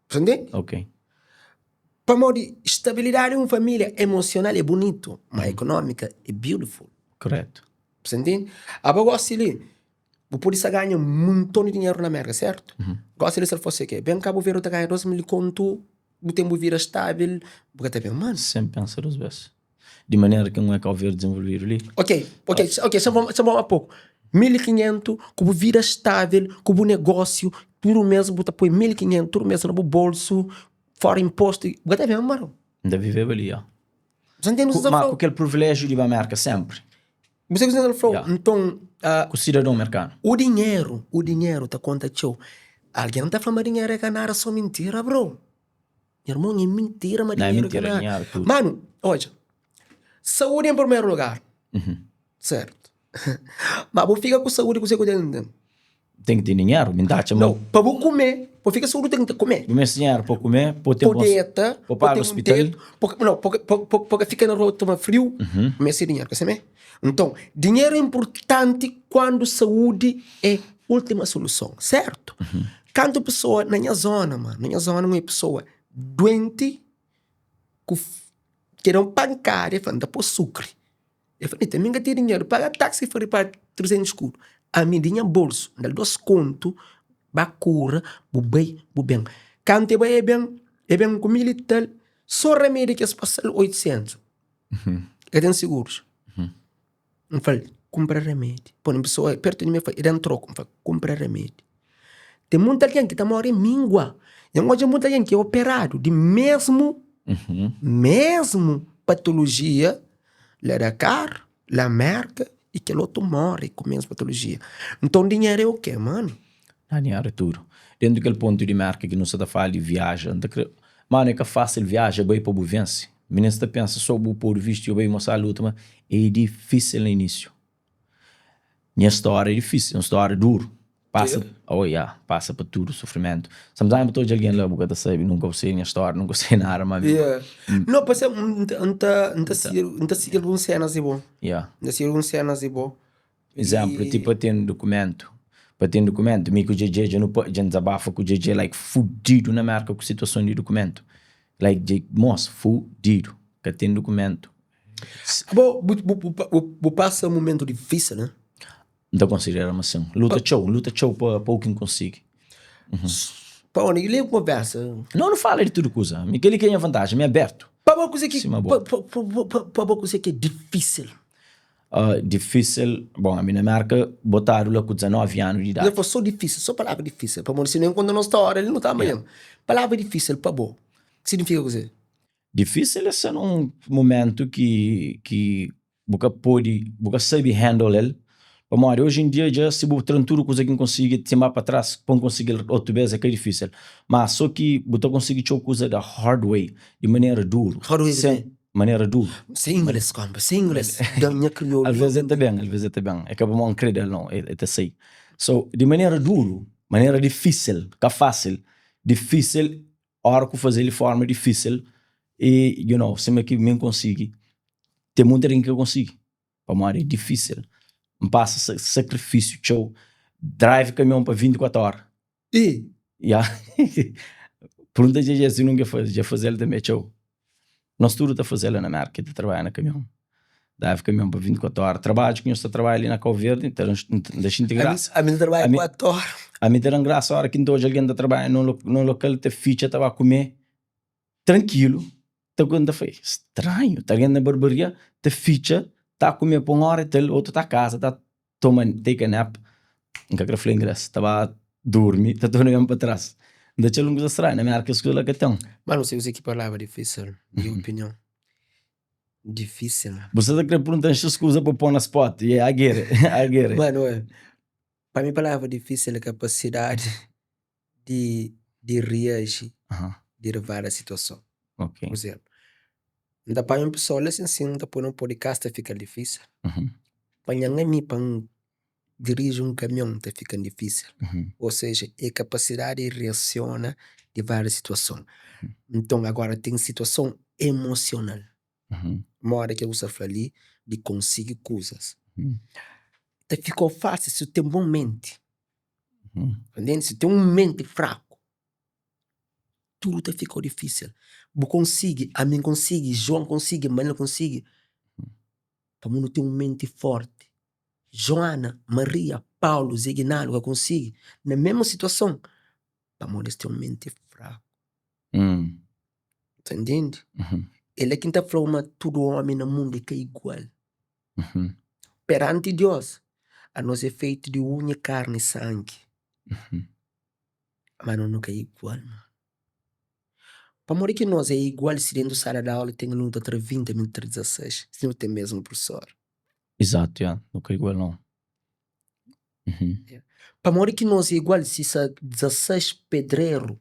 Bu sta ntende? Ok. Pamodi stabilidadi di un família emosional é bunitu, ma ekonómika é beautiful. Koretu. Bu sta ntende? Abo gosi li, bu pode sta ganha un monton di dinheru na Mérka, sertu? Gosi li si el fosi ke, ben Kabu Verdi bu ta ganha 2000 kontu, bu ten bu vida stábil, bu ka ta ben. Mano. Sen pensa dos bes. Di manera ki un é Kabu Verdi dizenvolvidu li. Ok, ok, ok, xa N ba poku. 1500 ku bu vida stável, ku bu negósiu, tudu mês bu ta poi 1500 tudu mês na bu bolsu, fora impostu, bu ka ta ben mano. N ta viveba li, ya. Bu sa ntende Ma ku kel priviléjiu di ba Mérka sénpri. Bu sa kuzê ki N ta fla-u? Nton, Ku sidadon merkanu. O dinheru, o dinheru ta konta txeu. Algen ta fla ma dinheru é ka nada, so mintira, bro. Nha irmon, é mintira ma Não, é dinheru ka mintira, nada. dinheru tudo. Manu, odja, saúdi em primeru lugar, sertu? Ma bu fika ku saúdi kuzê ku ten ten? Ten ki ten dinheru, mi n'ta atxa ma. Nau, pa bu kume, pa fika saúdi ten ki kume. Bu meste dinheru pa kume, pa ten Pa deta, pa pa paga ten un ospital. tetu, pa nau, pa pa pa ka fika na rua toma friu, bu meste dinheru, ka simé? Nton, dinheru é inpurtanti kuandu saúdi é última soluson, sertu? Kantu pesoa na nha zona, mano, na nha zona un pesoa duenti ku ke da un pankada, el fla, N ta pô sukri. El fla, mi N ka ten dinheru, paga taxi fla pa 300 skudu. Ami di nha bolsu, N da-l dos kontu, ba kura, bu bai, bu ben. Kantu el bai, el ben, el ben ku mil i tal, so ramedi ki es pasa-l 800. El ka ten sigurus. N fla-l, kunpra ramedi. Pô, un pesoa pertu di mi fla, e da-m troku. N fla, kunpra ramedi. Ten monti algen ki ta móre mingua. Dja N odja monti algen ki é operadu di mesmu, mesmu patolojia la Dakar, la Mérka, i kel otu móre ku mesmu patolojia. Nton dinheru é o kê, manu? Ah, dinheru é tudu. Dentu di kel pontu di Mérka ki nu sa ta fala di viaja, N ta kre, manu é ka fásil viaja bai pa bu vense. Minis ta pensa so bu podu vistu i bai mostra luta ma e difisil na inisiu. Nha storia é difisil, un storia duru. Pasa, oh ya, pasa pa tudu sufrimentu. Sometimes bu ta odja algen la bu ka ta sabi, nunka bu sabi nha storia, nunka bu sabi nada ma mi. Yeah. No, pa ser, N ta, N ta sigi, N ta sigi alguns cenas di bo. Yeah. N ta sigi alguns cenas di bo. Izénplu, ti pa ten dukumentu, pa ten dukumentu, mi ku Djedje dja nu pa, dja N dizabafa ku Djedje like fudidu na Mérka ku situason di dukumentu. Like dja, mos, fudidu, ka ten dukumentu. Abo, bu, bu, bu, bu pasa mumentu difísil, né? N ta konsidera ma sin. Luta txeu, N luta txeu pa, pa u ki N konsigi. Pa undi? Li konversa. Não, nu fala di tudu kuza. Mi kel-li ki é nha vantaji, mi é abertu. Pa bo kuzê ki, Sima bo. pa, pa, pa, pa, pa bo kuzê ki é difísil? Uh, difísil, bom, ami na Merka botadu la ku 19 anu di idadi. Não foi só difísil, só palavra difísil. Pamodi si nu enkontra nos stória li, nu ta amanhã. Palavra difísil pa bo, signifika kuzê? Difísil é ser un momentu ki, ki bu ka podi, bu ka sabi handle el, pamodi oji en dia dja si bu tra-m tudu kuza ki N konsigi, si N ba pa tras pa N konsigi-l otu bes é ka difísil. Má sô ki bu ta konsigi txeu kuza the hard way, di manera duru. Hard way Sen, manera duru. Sem ingles, kompa, sem ingles. Da nha kriolu. Alvês el ta ben, alvês el ta ben. É ka pamodi N krê da-l nau, el ta sai. So, di manera duru, manera difísil, ka fásil, difísil, óra ku faze-l di forma difísil e, you know, sima ki mi N konsigi, ten monti algen ki ka konsigi, pamodi é difísil. N pasa sakrifisiu txeu, drive kamion pa 24 óra. I. Ya. Pergunta dja si nunka faze, dja faze-l tanbe txeu. Nos tudu ta faze-l la na Merka, ta trabadja na kamion. Drive kamion pa 24 óra. Trabadju ki nhos ta trabadja li na Kau Verdi, ta da xinti grasa. Ami ta trabadja 4 óra. Ami ta da-m grasa óra ki N ta odja algen ta trabadja na un lokal, ta fitxa, ta ba kume trankilu. Ta ku N ta fla, stranhu, ta algen na barbaria ta fitxa, ta kume pa un óra i tal, otu ta kasa, ta toma, take a nap, N ka kre fla ingles, ta ba. Durmi, ta torna ben pa tras. N ta atxa-l un kuza stranhu. Na Mérka es kuza la ka ten. Má nu sabe kuzê ki palavra difísil, nha opinion. Difísil. Bu sa ta kre pergunta-m xis kuza pa pô na spot. Yeah, I get it, I get it. Mano, pa mi palavra difísil é kapasidadi di di reaji di várias situason. Ok. Pur izénplu, N ta panha un pesoa la sin sin, N ta poi na un podcast ta fika difísil. Panha-m ami pa N diriji un kamion ta fika-m difísil. Ou seja, é kapasidadi di reasiona di várias situason. Nton, agora ten situason emosional, moda ki bu sta fla li, di konsigi kuzas. Ta fika-u fásil si bu ten bon menti. Ntende? Si ten un menti fraku, tudu ta fika-u difísil. Bu konsigi, ami N konsigi, João konsigi, Manel konsigi, pamodi nu ten un menti forti. Joana, Maria, Paulu, Zé Guinaldo ka konsigi na mesmu situason pamodi es ten un menti fraku. Ta ntende? É la ki N ta fla-u ma tudu ómi na mundu é ka igual. Peranti Deus, anos é feitu di unha, karni i sangi. Ma nos nu ka igual, mano. Pamodi ki nos é igual si dentu sala di aula ten alunu ta tra 20, ami ta tra 16, si nu ten mesmu profesor? Izatu, ya, nu ka igual nau. Pamodi ki nos é igual si sa 16 pedreru,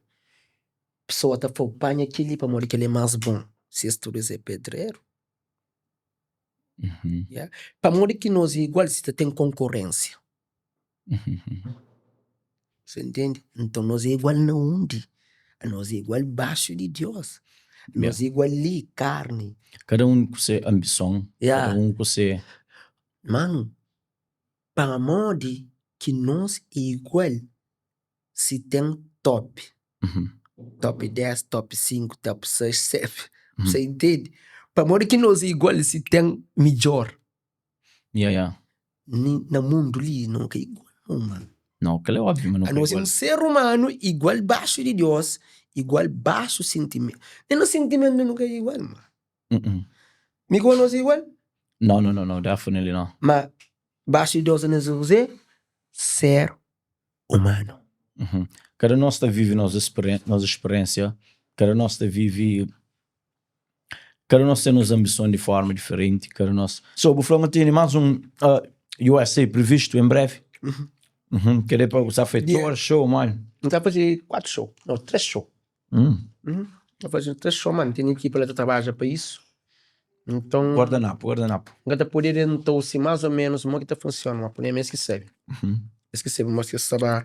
pesoa ta fla-u panha kel-li pamodi kel-li é más bon, si es tudu es é pedreru? Pamodi ki nos é igual si ta ten konkurénsia? Você ntende? Nton nos é igual na undi? Nos é igual baxu di Deus. Nos é igual li, karni. Kada un ku se anbison, kada un ku se. Manu, pamodi ki nos é igual si ten top? Top 10, top 5, top 6, 7. Você ntende? Pamodi ki nos é igual si ten midjor? Yeah, yeah. Ni na mundu li no ka igual no mano. Não, kel é óbvio, ma nu ka Anos é igual. un ser humano igual baxu di Deus, igual baxu sentimentu. Nen na sentimentu nu ka igual, mano. Mm-mm. Mi ku anos é igual? Não, não, não, não, definitely não. Ma baxu di Deus anos é kuzê? Ser humano. Uhum. Kada nós ta vive nos experi nos experiência, kada nós ta vive Kada nos ten nos anbison di forma diferenti, kada nos. So, bu fla ma tene más un uh, USA previstu en brevi? Uhum. Kel é pa bu sa fai Yeah. tour, show, mano. N ta faze 4 show, não, 3 show. Hum. Ta faze 3 show, mano, ten ekipa la ta trabadja pa isu. Nton, Guardanapu, guardanapu. N ka ta pode orienta-u si más o ménus mo ki ta funsiona, ma purmeru es ki sabe. Es ki sabe mos ki sta ba,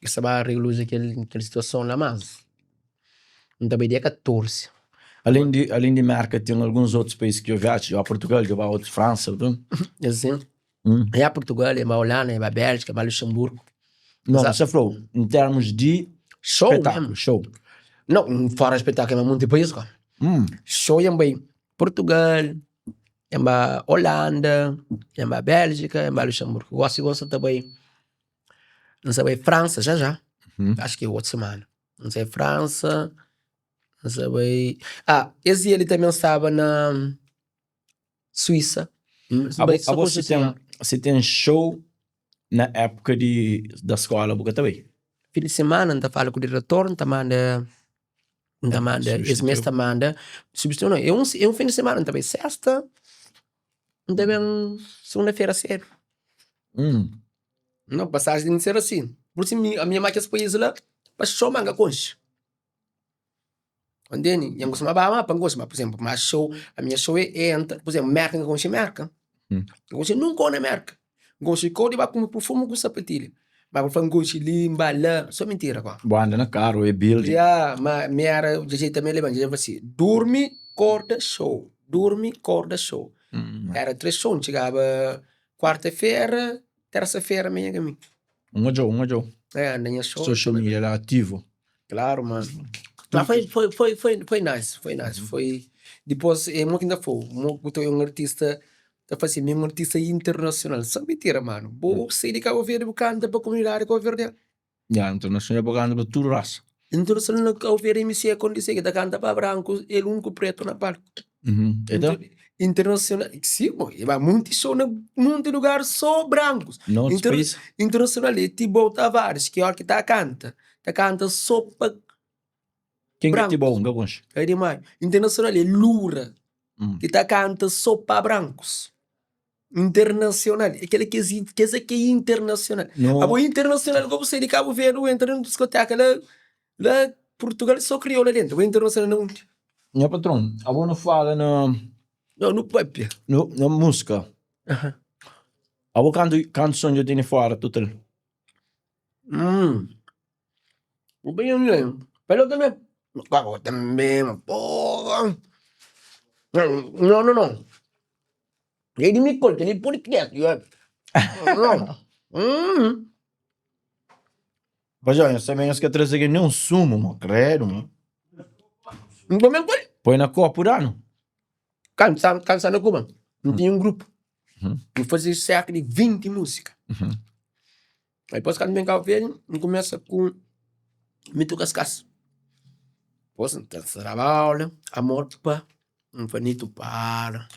ki sta ba regulaza kel, kel situason la, mas N ta bai dia 14. Alén di, alén di Merka ten alguns otus país ki dja viaja, dja ba Portugal, dja ba otus Fransa, tudu. Asin. Ya Portugal, ya ba Holanda, ya ba Bélgika, ya ba Luxemburgo. Não, N sa fla-u, en termus di Show spetákulu, mesmu. show. Não, fora spetákulu, ya ba monti país go. Show ya N bai Portugal, ya N ba Holanda, ya N ba Bélgika, ya N ba Luxemburgo. Gosi go N sa ta bai, N sa bai Fransa já já, acho ki otu semana. N sai Fransa, N sa bai. Ah, es dia li tanbe N staba na Suísa. N Abo, bai só abo ku si ten, si ten show na époka di da skola bu ka ta bai? Fin di semana N ta fala ku diretor, N ta manda, N ta manda, es mes ta manda substitui nau, é un é un fin di semana, N ta bai sesta, N ta ben segunda-fera sedu. Nau, pasaji ten ki ser asin. Pur isu mi, ami ama kes país la pa xou ma N ka konxe. Ntende? Nha N kustuma ba ma pa N konxe, ma pur izénplu, ma xou, ami nha xou é entra, pur izénplu, Merka N ka konxe Merka. N ka konxe nunka kau na Merka. N konxe kau di ba kume purfumu ku sapatilha. Ma pa fla N konxe li, N ba la, so mintira kua. Bu anda na karu, é building. Ya, ma mi era, dja tanbe leba-m, dja fla si, durmi, korda, xou, durmi, korda, xou. Era 3 xou, N txigaba kuarta-fera, Tersa-fera mi nha kaminhu. Un odjou, un odjou. É, na nha show. Social media la ativo. Claro, mano. Mas foi, foi, foi, foi, foi nice, foi nice. Foi. Dipôs, é mo ki N ta fla-u, mo ku ta un artista ta fla si, mi é un artista internacional. Só mintira, mano. Bo sai di Cabo Verde bu kanta pa komunidadi kabuverdianu. Ya, internacional bu kanta pa tudu rasa. Internacional na Cabo Verde MC é kondise ki ta kanta pa branku, el úniku pretu na palku. E ta? Internacional, si bo, e ba munti show na munti lugar so brancos. Na otus Inter país? Internacional e Tibau Tavares ki ora ki ta canta, ta canta so pa Ken ki é brancos. Tibau? N ka konxe. É dimás. Internacional e Lura ki ta canta so pa brancos. Internacional, e kela ki kes é ki é internacional. No. Abo internacional ka bu sai di Cabo Verde bu entra na discoteca la la Portugal so crioula dentro, bu internacional na undi? Nha patron, abo nu fala na. No, nu papia. No, na música. Abo kantu kantu son dja tene fora total? Hum. Bu ben Pero tambe, kau tambe, porra. No, no, no. E di mi kol, kel-li pode krétu. Hum. Mas olha, também nhos ka traze aqui nenhum sumo, mo credo, mo. N come kol. Põe na copo dano. Kantu sa, kantu sa na Cuba, N tinha um grupo. N faze cerca de 20 música. Aí depois kantu N ben Cabo Verde, N kumesa ku Mito Kaskas. Depois N ta daba aula, amor pa, N fla Nito para,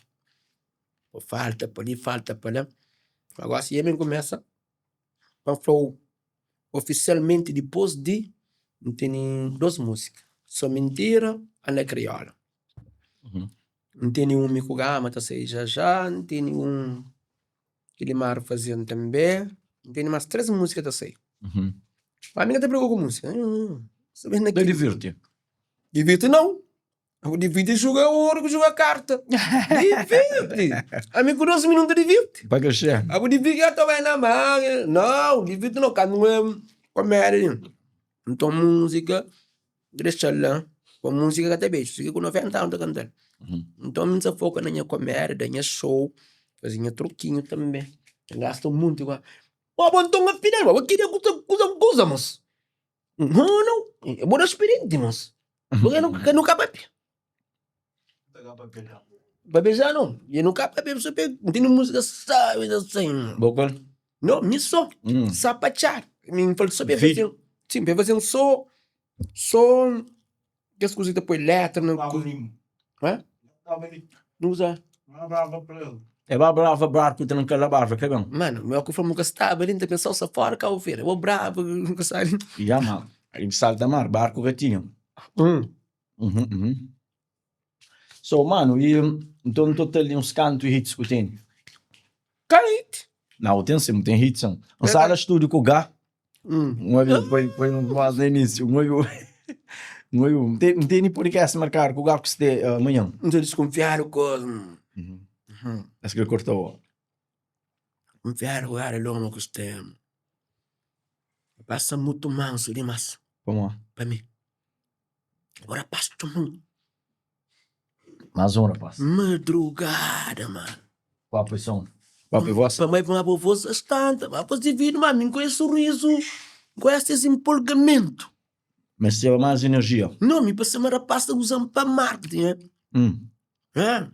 falta pa li, falta pa la. Agora si N ben kumesa Pa N fla-u ofisialmenti dipôs di N tene dos múzika, Só Mintira, Ana Kriola. N tene un mi ku Gama ta sai já já, N tene un ki Limar faze-m tanbê, N tene más tres múzika ta sai. Ma mi ka ta preokupa ku múzika, Ta divirti? Divirti nau! Bu divirti juga oru ku juga karta. Divirti! Ami ku 2 minutu divirti. Pa ka xé. Abu divirti ka ta bai na mar. Nau, divirti nau, ka nu é komédia li. Nton múzika, dexa-l la, pa múzika ka ta beju, si ku 90 anu ta kanta-l. Nton mi sa foka na nha komédia, da nha show, faze nha trukinhu tanbe. N gasta monti ku. Bo nton afinal, bo kria kuza kuza kuza mos. Nau, nau, bo da spirienti mos. Porque nu ka nu ka papia. Papia já não. E nu ka papia só pe tene música sabe assim. Bo qual? Não, mi só. Hum. Sapachar. Mi fala só pe Vídeo. fazer. Sim, pe fazer só só kes kuza ki ta poi letra na ku. Hã? Nu usa. É ba brava barco tranca la barva ka ben. Mano, meu ku fla mu ka staba li, N ta pensa sa fora Cabo Verde. Bo brava, nu ka sabi. Ya ma, salta mar, barco ka tinha. Hum. Uhum, uhum. So, mano, e nton total di uns kantu hits ku tene? Ka hit. Nau, ten sim, ten hits sim. N sala studio ku Gá, Hum. un obi, foi, foi un voz na início, un obi, un obi, N ten, N tene podcast markadu ku Gá ku ste uh, manhan. N ta diskunfiadu ku Uhum. Es kre korta-u. Kunfiadu ku gara loma ku stema. Pasa mutu mansu dimas. Pamodi? Pa mi. O rapaz txoma-m. Más un rapaz. Madrugada, mano. Papo é som. Papo é voz. Pa mai pa voz bastante. Ma pos devido, ma mi ku es sorriso, ku es empolgamento. Mas txeba más energia. Não, mi pa ser ma rapaz ta usa-m pa marketing, eh? Hum. Eh?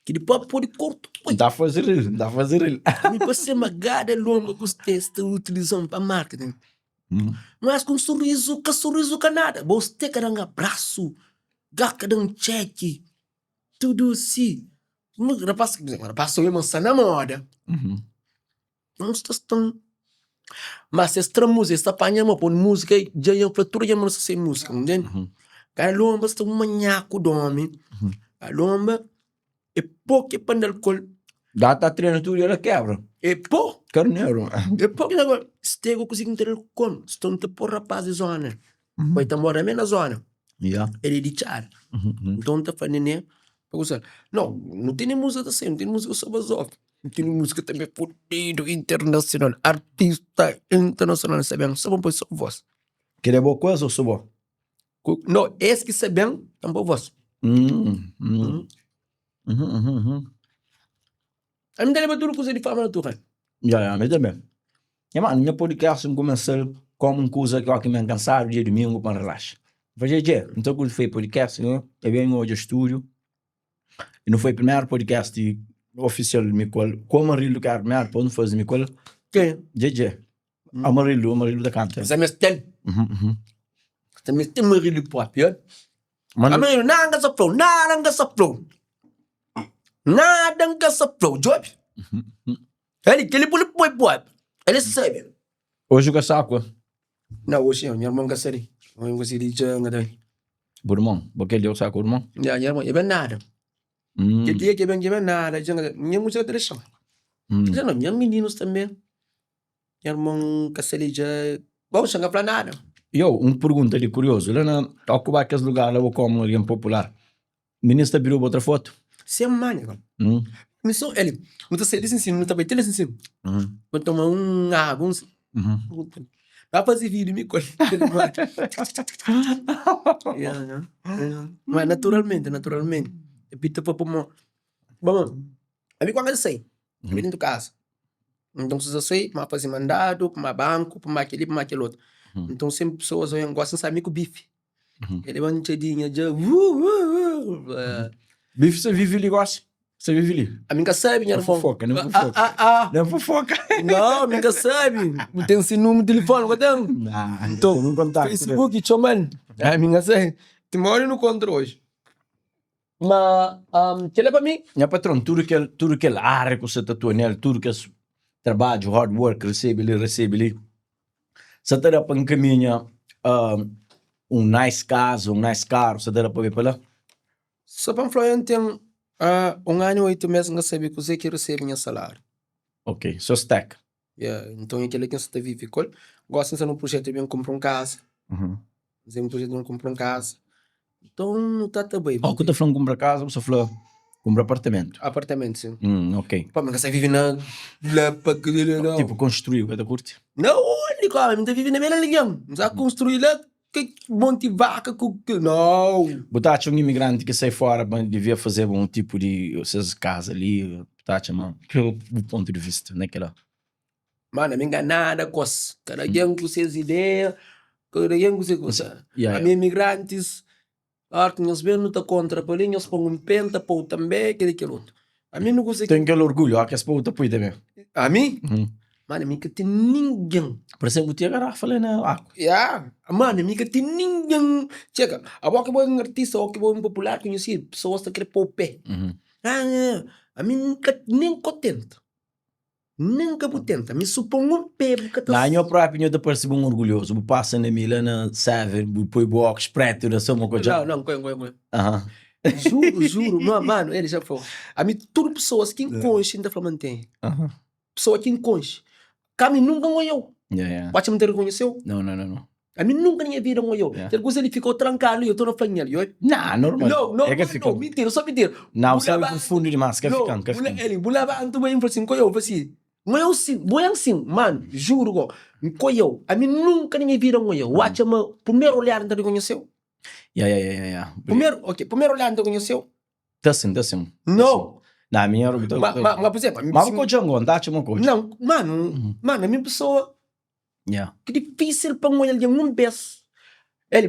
Ki di pop pode kortu poi. N ta faze ril, N ta faze ril. Mi pa ser ma gada longa ku stes ta utilizam pa marketing. Mas ku un sorrizu, ka sorrizu ka nada. Bo ste ka dan abrasu, ga ka dan txeki, tudu si. Rapaz, rapaz ta obi ma sta na moda. Uns ta sta Ma si es tra múzika, es ta panha mo poi múzika dja nha fla tudu dja ma sta sem múzika, ntende? Kada lomba sta un manhaku di omi, a lomba é po ki pa andal ku el. Dá ta trena tudu ela kebra. É po. Karneru. É po ki ta stega ku si ki ta dal kom, sta ta po rapaz di zona, pai ta mora me na zona. El é di txada. Nton ta fla Nené pa kusa, no, nu tene múzika ta sai, nu tene múzika so bazofa. Nu tene múzika tanbe fudidu internasional, artista internasional sa ben, so pa poi so vos. Kel é bo kuas ou so bo? No, es ki sa ben, ta poi vos. Ami ta leba tudu kuza di forma natural. Ya, ya, ami tanbe. Nha manu, nha podcast N kumesa-l komu un kuza ki óki mi N kansadu dia dumingu pa N relaxa. N fla, dje, dje, N ta kurti fai podcast, e ben odja studiu. E nu foi primeru podcast ofisial mi ku el, ku Amarildo ki éra primeru, dipôs nu faze mi ku el. Kenha? Dje, dje. Amarildo, Amarildo ta kanta. Sa meste-l. Sa meste Amarildo propi, oi. Mano, Amarildo, nada N ka sa fla-u, nada N ka sa fla-u. Nada N ka sa fla-u, djobe. Ali, kel-li pode poi poi. El sabe. Oji ka sa kua. Na, oji nha irmon ka sta li. Oji N konsigi dja N ka ta li. Bu irmon? Bo kel dia bu sa ku irmon? Nha, nha irmon, e ben nada. Kel dia ki e ben, ki e ben nada dja N ka ta. Nha mudjer ka ta dexa-m. Dja no, nha mininus tanbe. Nha irmon ka sta li dja. Bon, xa N ka fla nada. Yo, un pergunta li kuriozu. La na, ó ku ba kes lugar la bo komu algen popular. Minis ta pidi-u pa tra fotu? Sen manha ka. Mi so el, nu ta sai di sin sin, nu ta bai ti la sin sin. Pa toma un agu, un. Ba fazi video mi ku el. Ma naturalmenti, naturalmenti. Epi ta fla pamo, bon, ami ku N ka ta sai, ami dentu kaza. Nton si ta sai, pa fazi mandadu, pa banku, pa keli, pa kel otu. Nton senpri pesoas oian gosi N sabi mi ku bifi. Ele ba ntxadinha dja Bife sa vive li gosi? Sa vive li? Ami nka sabi nha Nem irmon. fofoka, nem Ah, fofoka. ah, ah. Nem fofoka. Não, mi nka sabi. Bu ten si númeru di telefoni, ka ten? Nah, Então, ten um contacto Facebook txoma-l. Ami nka sabi. Ti modi nu kontra oji. Ma um, kel-la pa mi. Nha patron, tudu kel, tudu kel área ku sa ta atua nel, tudu kes trabadju, hard work, resebe li, resebe li, sa ta da pa nkaminha un nice kaza, un nice karu, sa ta da pa bai pa la? Só pa N fla, N ten un anu i oitu mês N ka sabe kuzê ki resebe nha saláriu. Ok, so stack. Ya, nton é kel-la ki N sta ta vive ku el. Gósi N sta na un prujétu di ben kunpra un kaza. N sta na un prujétu di ben kunpra un kaza. Nton nu ta ta bai. Ó ku ta fla-m kunpra kaza, bu sta fla kunpra apartamentu? Apartamentu, sin. Ok. Pamodi N ka sta vive na la pa nau. Tipu konstrui, bu ka ta kurti? Na undi kómi? N ta vive na meiu di algen. N sta konstrui la Ke monti vaka ku ke nau. Bu ta atxa un imigranti ki sai fora ma devia fazeba un tipu di ses kaza li bu ta atxa ma kal bu pontu di vista na kila? Mano ami nka nada kos kada ken ku ses ideia kada ken ku se kusa ami imigrantis ora ki nhos ben nu ta kontra pa li nhos pon un pe nta pou tanbe kila kel otu Ami nu kusa ki. Ten kel orgulhu, ó kes povu ta pui tanbe. Ami? Mano, mi ka ten ningen. Parse bu tinha garafa la na aku. Ya, mano, mi ka ten ningen. Txeka, abo ki bo é un artista o ki bo é un popular konhesidu, pesoas ta kre po-u pé. Ami N ka, nen ka tenta. Nen ka bu tenta. Mi su pon un pé bu ka ta. Na nho propi nho ta parse bu un orgulhozu. Bu pasa na mi la na seven, bu poi bu ókus pretu na sô ma Não, não, nkoia, nkoia, nkoia. Juro, juro, ma mano, ele já falou. Ami tudo pessoas ki N konxe N ta fla ma N ten. Pessoa ki N konxe. Ka mi nunka N oiau. Yeah, yeah. Bu atxa ma N ta rekonheseu? Não, não, não, não. Ami nunka na nha vida N oiau. Yeah. Kel kuza li ficou trankadu li, eu tô na fla nhel. Yo, Nah, normal. Não, não, É ka não, fika. não, mentira, só mentira. Não, Bu sabe labanta- profundo dimas, ka Não, fikan, ka bu la- fikan. ele, bu labanta, bu N fla assim, N koiau, N fla assim, N oiau sim, bu oian sim, mano, juro go, N koiau. Ami nunka na nha vida N oiau. Bu atxa ma primeru olhar N ta rekonheseu? Ya, ya, ya, ya, ya. Primeru, ok, primeru olhar N ta rekonheseu? Ta sim, ta sim. Não. Na mi era ta. Ma, ma, ma, por exemplo, Ma bu kodja ngo, N ta atxa ma kodja. Não, mano, mano, ami pessoa Yeah. ki difícil pa N odja algen un bes. El,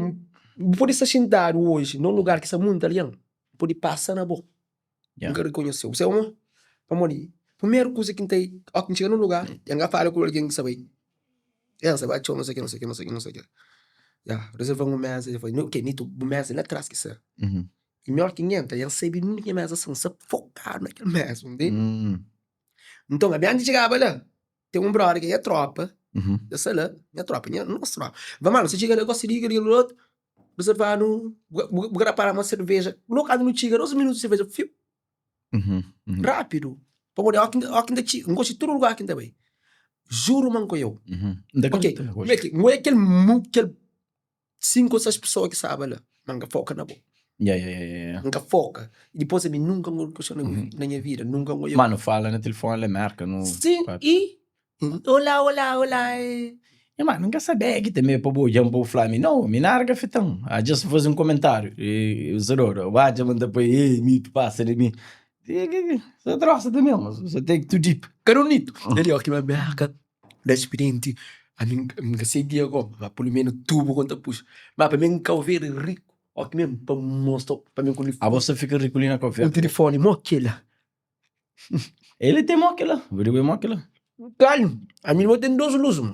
bu pode sta xintadu oji na un lugar ki sta monti algen, pode pasa na bo. Yeah. N ka rekonheseu. Bu sabe pamodi? Pamodi primeru kuza ki N ta óki N txiga na un lugar, N ka fala ku algen ki sta bai. N sta bai txeu no sei ke, no sei ke, no sei ke, no sei ke. Ya, rezerva-m un meza. El fla, ok Nito, bu meza é la tras ki sta. I mi óki ki N entra, N sabe nunde ki nha meza sta, N sta fokadu na kel meza, ntende? Nton, ami antis di txigaba la, Ten un brother ki é nha tropa, el sta la, nha tropa, nha nos tropa. Fla, mano, si txiga la, gosi di kel kel otu, reservanu, bu ka rapara ma serveja, lo kantu nu txiga, 2 minutu serveja fiu, rapidu. Pamodi óki óki N ta txiga, N gosta di tudu lugar ki N ta bai, juru ma N ka oiu. Ok, N oia kel kel. 5 ou 6 pessoa ki staba la, ma N ka foka na bo. Ya, ya, ya, ya, ya. N ka foka. I dipôs ami nunka N konxeu na na nha vida, nunka N oiu. Ma nu fala na tilifoni la Merka, nu. Sim, i olá, olá, olá e. Ya, ma mi N ka sabê ki tanbe pa bo odja-m pa bu fla mi, no, mi nada ka afeta-m. A just faze un komentáriu. I usador, bu atxa ma N ta poi, ei, mito pasa di mi. Sa trosa tanbe, mas bu sa take too deep. Kada un nito. Eli ó ki ba Merka. Da spirienti, ami N ka sai dia go, ma pelu menu tubu ku N ta puxa. Ma pa mi N Kau Verdi riku, oki mesmu pa N mostra pa mi ku Abo sa fika riku li na Kau un Verdi? tilifoni mo kila. Ele ten mo kila, bu di bo é mo kila. Kal, ami bo ten dos lus mo.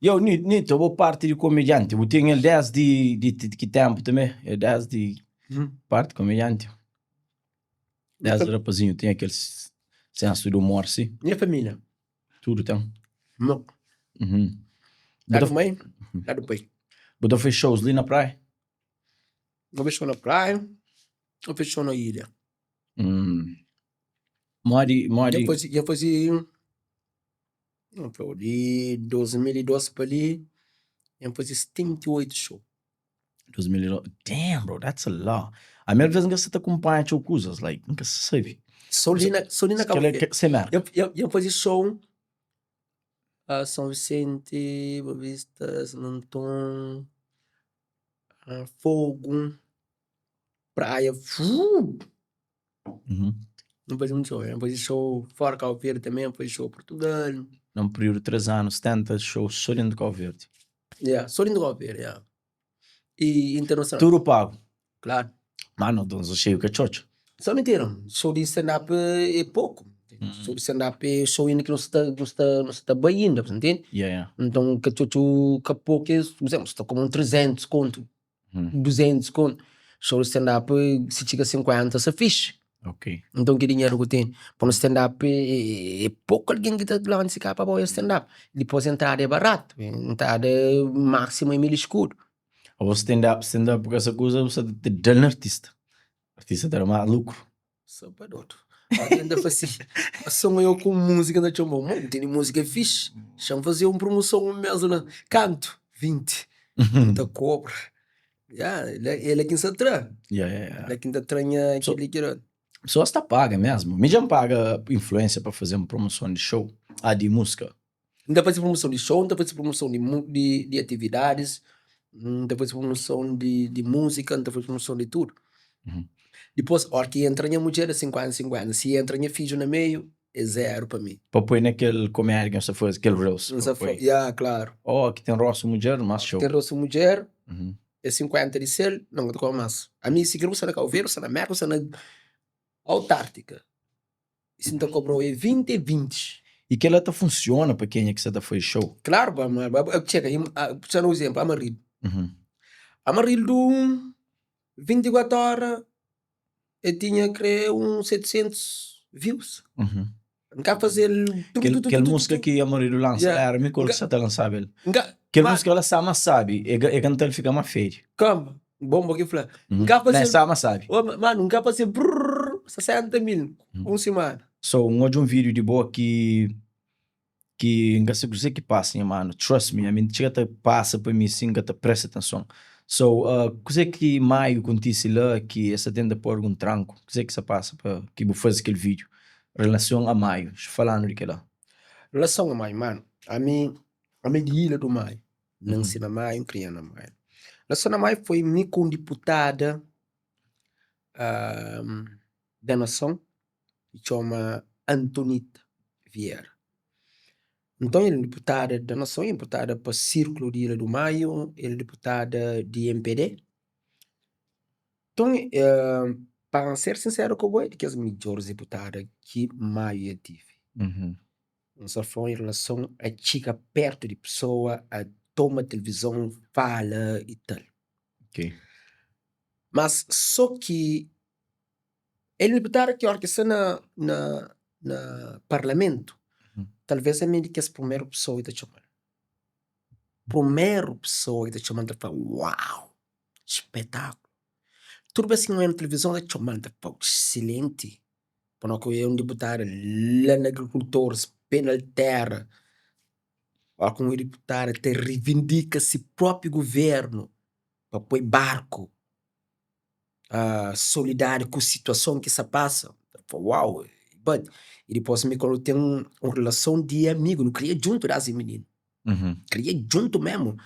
Yo, Nito, abo parti di komedianti, bu ten el desdi di ki tempu tanbe? El desdi parti komedianti? Desdi rapazinhu tinha kel sensu di umor si? Nha família. Tudu ten? Mo. Ladu mai, ladu pai. Bu ta fai shows li na praia? N ta fai show na praia, N ta fai show na ilha. Modi, modi. Dja fazi, N flau di 2002 pa li, N fazi 78 show. 2002, damn bro, that's a lot. Ami alvês N ka sa ta kunpanha txeu kuzas, like N ka sabe. So li na, so li na Cabo Verde. Sem merda. Dja N fazi show São Vicente, Boa Vista, Santo Anton, Fogo, Praia, fuuu. N fazi mutu show, N fazi show fora Cabo Verde também, N fazi show Portugal. Na un períodu di 3 anu, 70 show so dentu Cabo Verde. Yeah, so dentu Cabo Verde, yeah. I internacional. Tudu pagu? Klaru. Mano, nton so xeiu ka txotxo. Só mintira, show di stand up é poku. Show di stand up é show inda ki nu sta nu sta nu sta bai inda, bu sta ntende? Yeah, yeah. Nton ka txotxo ka poku, é por exemplo, sta kuma un 300 kontu. 200 kontu, show di stand up si txiga 50 sta fixi. Ok. Nton ki dinheru ku tene? Pa un stand up é poku algen ki ta lanta si ka pa bai obi stand up. Dipos entrada é baratu, entrada maximu é 1000 escudu. Abo stand up, stand up ku esa kuza bu sta ta da na artista. Artista ta da más lukru. Só pa dodu. Algen ta fla si, Son eu ku múzika ta txoma-u. Mo, N tene múzika fixi, xa-m faze un promoson un mês la. Kantu? 20. N ta kobra. Ya, é la ki N sa tra. É la ki N ta tra nha kel-li kel otu. Pesoas ta paga mesmu. Mi dja N paga influencer pa faze-m promoson di show, ah di múzika. N ta faze promoson di show, N ta faze promoson di di atividadis, N ta faze promoson di múzika, N ta faze promoson di tudu. Dipôs, óra ki entra nha mudjer é 50, 50, si entra nha fidju na meiu é zeru pa mi. Pa poi na kel komédia ki nhos ta faze, kel reels. N sa fa, ya, klaru. Ó, ki ten rostu mudjer, más txeu. Ten rostu mudjer, é 50 di sel, non, ka ta kobra más. Ami, si kre bu sta na Kabu Verdi, bu sta na Mérka, bu sta na Autártika. Si N ta kobra-u é 20 é 20. I kel-la ta funsiona pa kenha ki sa ta faze show? Klaru, pa ma txeka, ta da un izénplu, Amarildo. Amarildo, 24 óra el tinha kre un 700 views. N ka faze-l Kel múzika ki Amarildo lansa éra mi ku el ki sa ta lansaba el. Kel múzika la sama sabi, e kanta-l fika ma fedi. Kama, bon bo ki fla. N ka fase. Sama sabi. Manu, N ka fase brrr 60 mil un simana. So, N odja un vídeo di bo ki ki N ka sa kuzê ki pasa nha manu, trust me, ami N txiga ta pasa pa mi si N ka ta presta atenson. So, kuzê ki Maio kontise la ki es ta tenta poi algun tranku? Kuzê ki sa pasa pa ki bu faze kel vídeo? Relason a Maio, falanu di kela. Relason a Maio, manu, ami Ami é di Ilha do Maio, N nanse na Maio, N kria na Maio. Relason na Maio foi mi ku un diputada da nason ki txoma Antonita Vieira. Nton el é un diputada da nason, el é diputada pa sirkulu di Ilha do Maio, el é diputada di MPD. Nton, pa N ser sinseru ku bo, é di kes midjoris diputada ki Maio dja tive. N sta fla en relason a txiga pertu di pesoa, a toma tilivizon, fala i tal. Mas so ki el diputadu ki ora ki sta na na na parlamentu, talves ami é di kes primeru pesoa ki ta txoma-l. Primeru pesoa ki ta txoma-l ta fla, uau! Spetakulu! Tudu bes ki N oja na tilivizon ta txoma-l, ta fla, exselenti! Pa no ku é un diputadu la na agrikultoris, pé na tera, ora ku un diputadu ta rivindika si propi guvernu pa poi barku solidariu ku situason ki sta pasa, ta fla uau, bati. I dipos mi ku el ten un relason di amigu, nu kria djuntu desdi mininu, kria djuntu memu.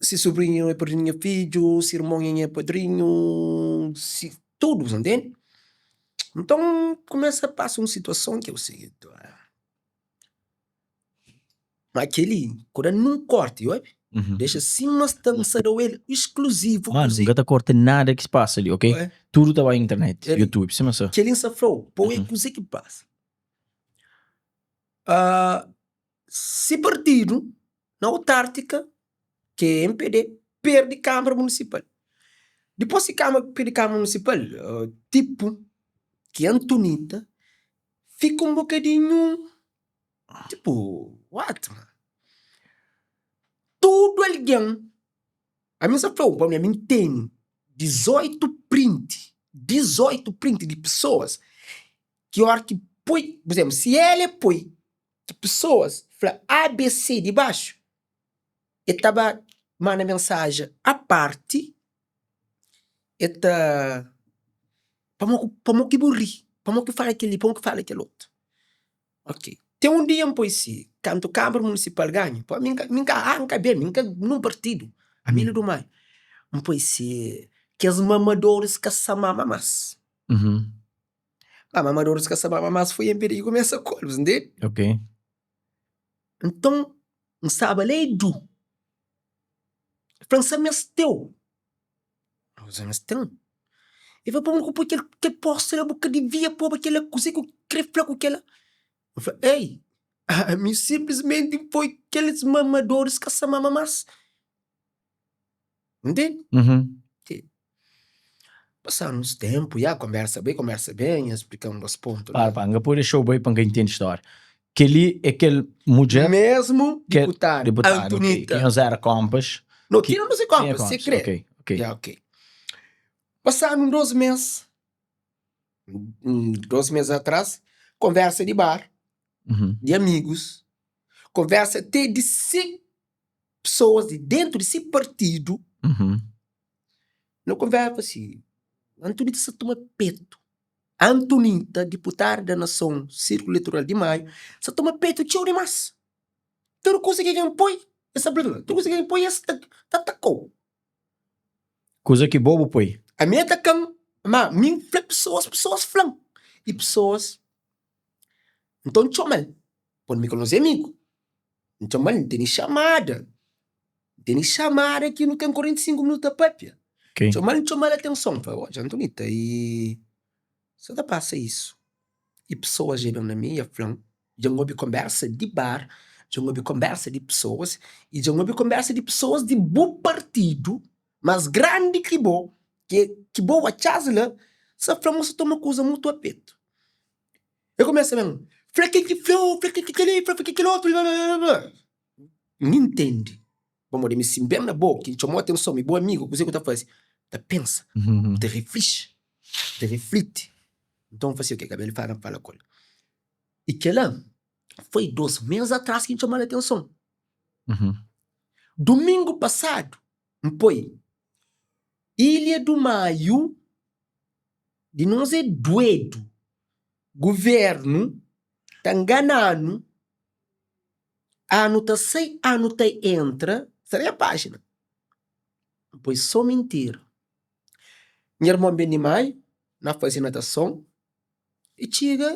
Si subrinhu é padrinhu nha fidju, si irmon é nha padrinhu, si tudu, bu ntende? Nton, kumesa pasa un situason ki é o siginti, ma kel-li ku da nun korti, obi? Dexa sima sta, N sta da-u el iskluzivu. Manu, N ka ta korta nada ki pasa li, ok? Tudu ta bai internet, youtube, sima sta. Kel-li N sta fla-u, pa obi kuzê ki pasa. Si partidu na autártica, ki é MPD, perde Câmara Municipal. Dipôs ki Câmara perde Câmara Municipal, tipu. Ki Antonita fika un bokadinhu tipo, what man? Tudu algen, ami N sa fla-u, pamodi ami N tene 18 print, 18 print di pesoas ki óra ki poi, pur izénplu, si el e poi ki pesoas fla ABC di baxu, e ta ba manda mensajen a parti, e ta pamodi pamodi ki bu ri, pamodi ki fala kel-li, pamodi ki fala kel otu. Ok, ten un dia N poi si, kantu Kamara Munisipal ganha, poi mi N ka A N ka B, mi N ka nun partidu, ami N di N poi si, kes mamadoris ka sa mama mas. Ma mamadoris ka sa mama mas foi NPD ki kumesa ku el, bu ntende? Ok. Nton, N staba la Edu, el fla-m, N sa meste-u. N fla, Meste-m? El fla, pamodi ku poi kel kel posta la, bu ka devia poba kel-la, kuzê ki bu krê fla ku kel-la? N fla, Ei, ami sinplismenti N poi kelis mamadoris ka sa mama mas. Ntende? Pasadu uns ténpu, ya, konbersa bai, konbersa ben, el splika-m dos pontu la. Para, para, N ka pode dexa-u bai pa N ka intende stória. Kel-li é kel mudjer. Mésmu diputadu, Diputadu, ok. Antonita. Ki nhos éra kónpas. No, ki no se Tinha kónpas, se kónpas, krê. ok, ok. Ya, ok. Pasadu un dos mês, un dos mês atras, konversa di bar, di amigus, konversa te di se pesoas di dentu di se partidu, No konversa si, Antonita sa toma petu. Antonita, deputada da nason, sirkulu eleitoral di Maio, sa toma petu txeu dimas. Tudu kusa ki algen poi, es sa fla, tudu kusa ki algen poi, es ta atakau. Kusa ki bo bu poi. Ami ataka-m, ma mi N fla pesoas, pesoas fla-m. I pesoas, nton N txoma-l, poi mi ku nos é amigu, N txoma-l, N tene xamada. Tene xamada ki nu ten 45 minutu ta papia. Ok. Txoma-l, txoma-l atenson, fla, odja Antonita, i sa ta pasa isu. I pesoas dja ben na mi, dja fla-m, dja N obi konbersa di bar, dja N obi konbersa di pesoas, i dja N obi konbersa di pesoas di bu partidu mas grandi ki bo, ki bo atxa-s la, sa fla-m ma sa toma kuza mutu a petu. El kumesa ben, fla kel ki fla-u, fla kel ki kel-li, fla kel ki kel otu, blablabla. N intendi pamodi mi si N ben na bo ki N txoma-u atenson mi bo amigu kuzê ku ta faze? Ta pensa, bu ta riflixi, bu ta rifliti. Nton N fla si ok Gabriel fala N fala ku el. I kel-la foi dos mês atras ki N txoma-l atenson. Dumingu pasadu N poi Ilha do Maio di nos é duedu, guvernu ta ngana-nu Anu ta sai, anu ta entra, sta na nha pájina. N poi sô mintira. Nha irmon ben di Maiu, na faze natason, e txiga,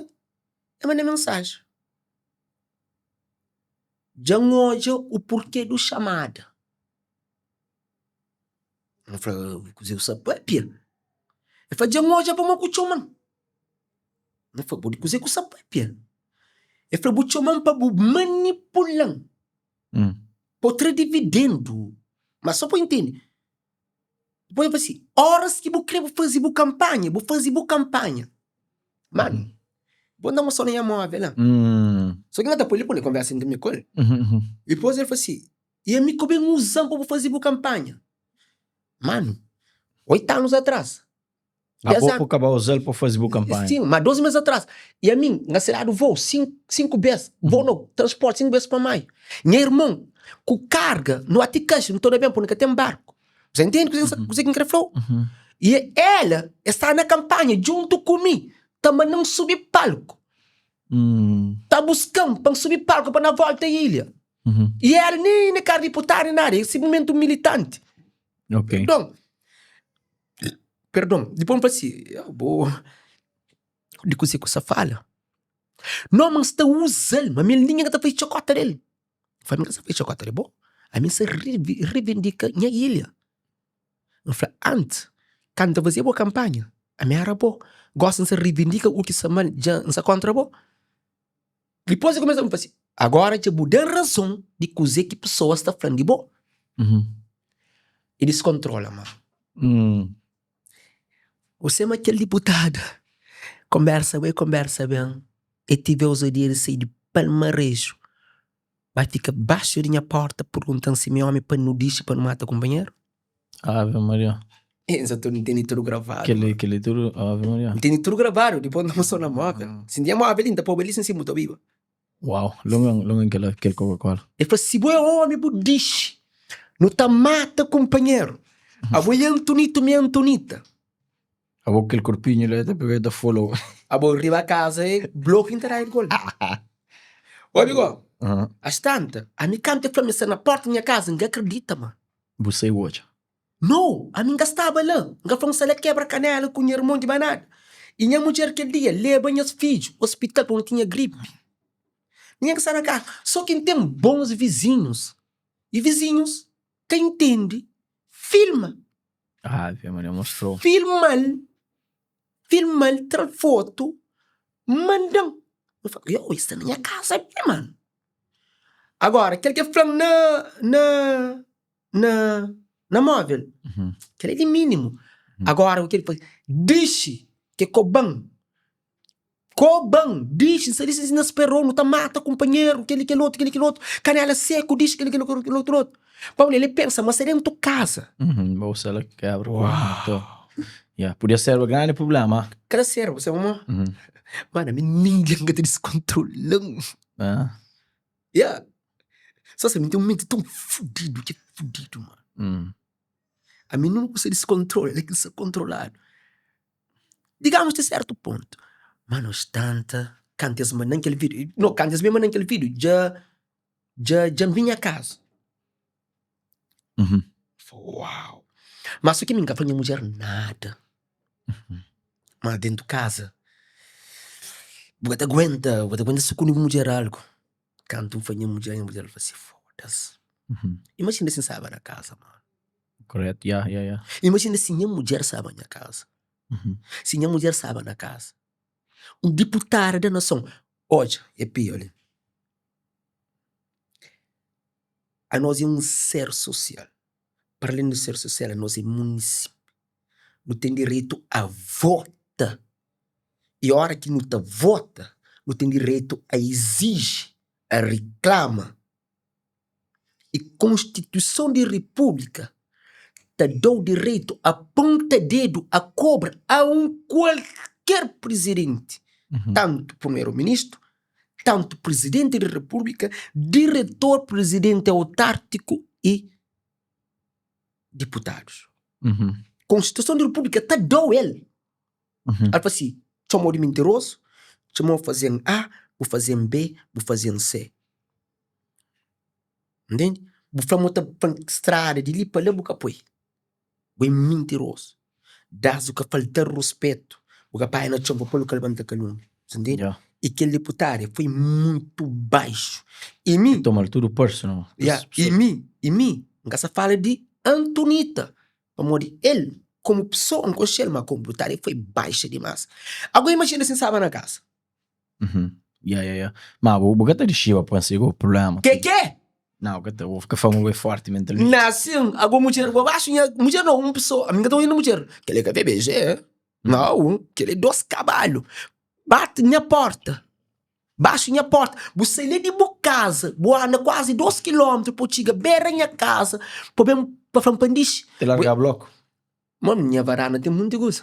e manda mensajen, Dja N odja u purkê du xamada. N fla, Kuzê bu sta papia? El fla, Dja N odja pamodi ku txoma-m. N fla, Bo di kuzê ku sta papia? El fla, Bu txoma-m pa bu manipula-m, pa bu tra dividendu. Má sô pa bu intende, dipôs el fla si, Óras ki bu krê bu faze bu kanpanha, bu faze bu kanpanha. Manu, bo N ta mostra-u na nha móvel la. Sô ki N ka ta poi li pa bu konversa entri mi ku el. Dipôs el fla si, I ami ku ben uza-m pa bu faze bu kanpanha. Manu, oitu anus atras, Abo ku ka ba uza-l pa faze bu kanpanha. Sin, ma 12 mes atras. I ami, N aseladu vou 5 bes, vou no transporti 5 bes pa Maio. Nha irmon, ku karga, no ati kaxa, no torna ben, pur no ka ten barku. Você entende kuzê ki N kre fla-u? I ela, e sta na kanpanha djuntu ku mi, ta manda-m subi palku. Ta buska-m pa N subi palku pa na volta ilha. I ela nem na kar diputadu nem nada, é simplesmente un militanti. Ok. Perdon. Perdon. Dipôs N fla si, bo di kuzê ku sa fala? No, ma N sta uza-l, ma mi ningen ka ta faze txokota del. N fla, mi ka sta faze txokota di bo, ami N sta revindika nha ilha. N fla, antis, kantu N ta fazeba bo kanpanha, ami éra bo. Gosi N sta revindika u ki sta mal, dja N sta kontra bo. Dipôs el kumesa fla si, Agóra dja bu da-m razon di kuzê ki pesoas sta fla-m di bo. E diskontrola, ma. Você ma kel diputada. Konbersa bai, konbersa ben, e tive ousadia di sai di Palmareju ba fika baxu di nha porta pergunta-m si mi omi pa nu dixi pa nu mata kunpanheru. Ave Maria. N sa ta ntende tudu gravadu. Kel-li, kel-li tudu, Ave Maria. N tene tudu gravadu, dipôs N ta mostra na móvel. Si N tinha móvel li, N ta poba li sin si bu ta obiba. Uau, longan, longan kel, kel Coca-Cola. El fla, si bo é ómi, bu dixi. Nu ta mata kunpanheru. Abo é Antonito, mi é Antonita. Abo kel korpinhu la, el ta pega, el ta follow. Abo riba kaza é bloku ki N ta da el gol. Obi go, as tanta, ami kantu el fla ma el sta na porta di nha kaza, N ka akredita ma. Bu sai bu odja. No, ami N ka staba la. N ka fla, N sta la kebra kanela ku nha irmon di banada. I nha mudjer kel dia leba nhas fidju ospital pamodi tinha gripi. Ningen ka sta na kaza. So ki N ten bons vizinhus. I vizinhus ka intende filma. Ave Maria, mostrou. Filma-l, filma-l, tra-l fotu, manda-m. N fla, yo, es sta na nha kaza mi, manu. Agora, kel ki el fla-m na, na. Na na móvel, kel é di mínimu. Agora, o ki el fla, dixi, ke koban, koban, dixi, N sta dixi na speron, nu ta mata kunpanheru, kel-li, kel otu, kel-li, kel otu, kanela seku, dixi, kel-li, kel otu, kel otu. Pamodi el pensa ma sta dentu kaza. Bo sta la kebra ku Uau! Ya, podia serba grandi prublema. Ka ta serba, sabe pamodi? Mano, ami ningen ka ta diskontrola-m. Ya. Só se mi ten un menti tão fudidu ki é fudidu, mano. Hum. Ami nunka ku sa diskontrola, el é ki sa kontroladu. Digamos ti sertu pontu. Mano, es tanta, kantu es mandan kel vídiu, no, kantu es ben mandan kel vídiu, dja, dja, dja N bin nha kaza. Uhum. Fla, uau! Má sô ki mi N ka fla nha mudjer nada. Má dentu kaza, bu ka ta aguenta, bu ka ta aguenta sukundi bu mudjer algu. Kantu N fla nha mudjer, nha mudjer fla si, foda-s. Imajina si N staba na kaza, mano. Koretu, ya, ya, ya. Imajina si nha mudjer staba nha kaza. Si nha mudjer staba na kaza. Un diputada da nason, odja, e pia li. Anos é un ser sosial. Para alén di ser sosial, anos é munisípiu. Nu ten direitu a vota. I ora ki nu ta vota, nu ten direitu a iziji, a riklama. I Konstituison di Repúblika ta da-u direitu a ponta dedu, a kobra a un kualker prizidenti, tantu prumeru-ministru, tantu prizidenti di Repúblika, diretor, prizidenti autártiku i diputadus. Konstituison di Repúblika ta da-u el. El fla si, txoma-u di mintirozu, txoma-u faze-m A, bu faze-m B, bu faze-m C. Ntende? Bu fla ma bu ta poi strada di li pa la, bu ka poi. Bu é mintirozu. Das bu ka falta-l ruspetu, bu ka panha na txon pa pô-l ka labanta kalunha. Sa ntende? I kel diputadu el foi mutu baixu. I mi. El toma-l tudu personal. Ya, i mi, i mi, N ka sa fala di Antonita. Pamodi el, komu pesoa, N konxe-l, ma komu diputadu el foi baixa dimás. Ago imajina si N staba na kasa. Ya, ya, ya. Ma bu, bu ka ta dixiba pa si ku problema. Ke ke? Nau, ka ta, bu fika fama bu é forti mentalmenti. Na, sin, ago mudjer bo baxu nha, mudjer nau, un pesoa, ami N ka ta odja na mudjer, kel-li ka VBG, nau, kel-li é dos kabalu, bate nha porta, baxu nha porta, bu sai la di bu kaza, bu anda kuazi dos kilómetru pa bu txiga bera nha kaza, pa ben pa fla-m pa N dixi. Te larga bloku. Mano, nha varanda ten munti kuza.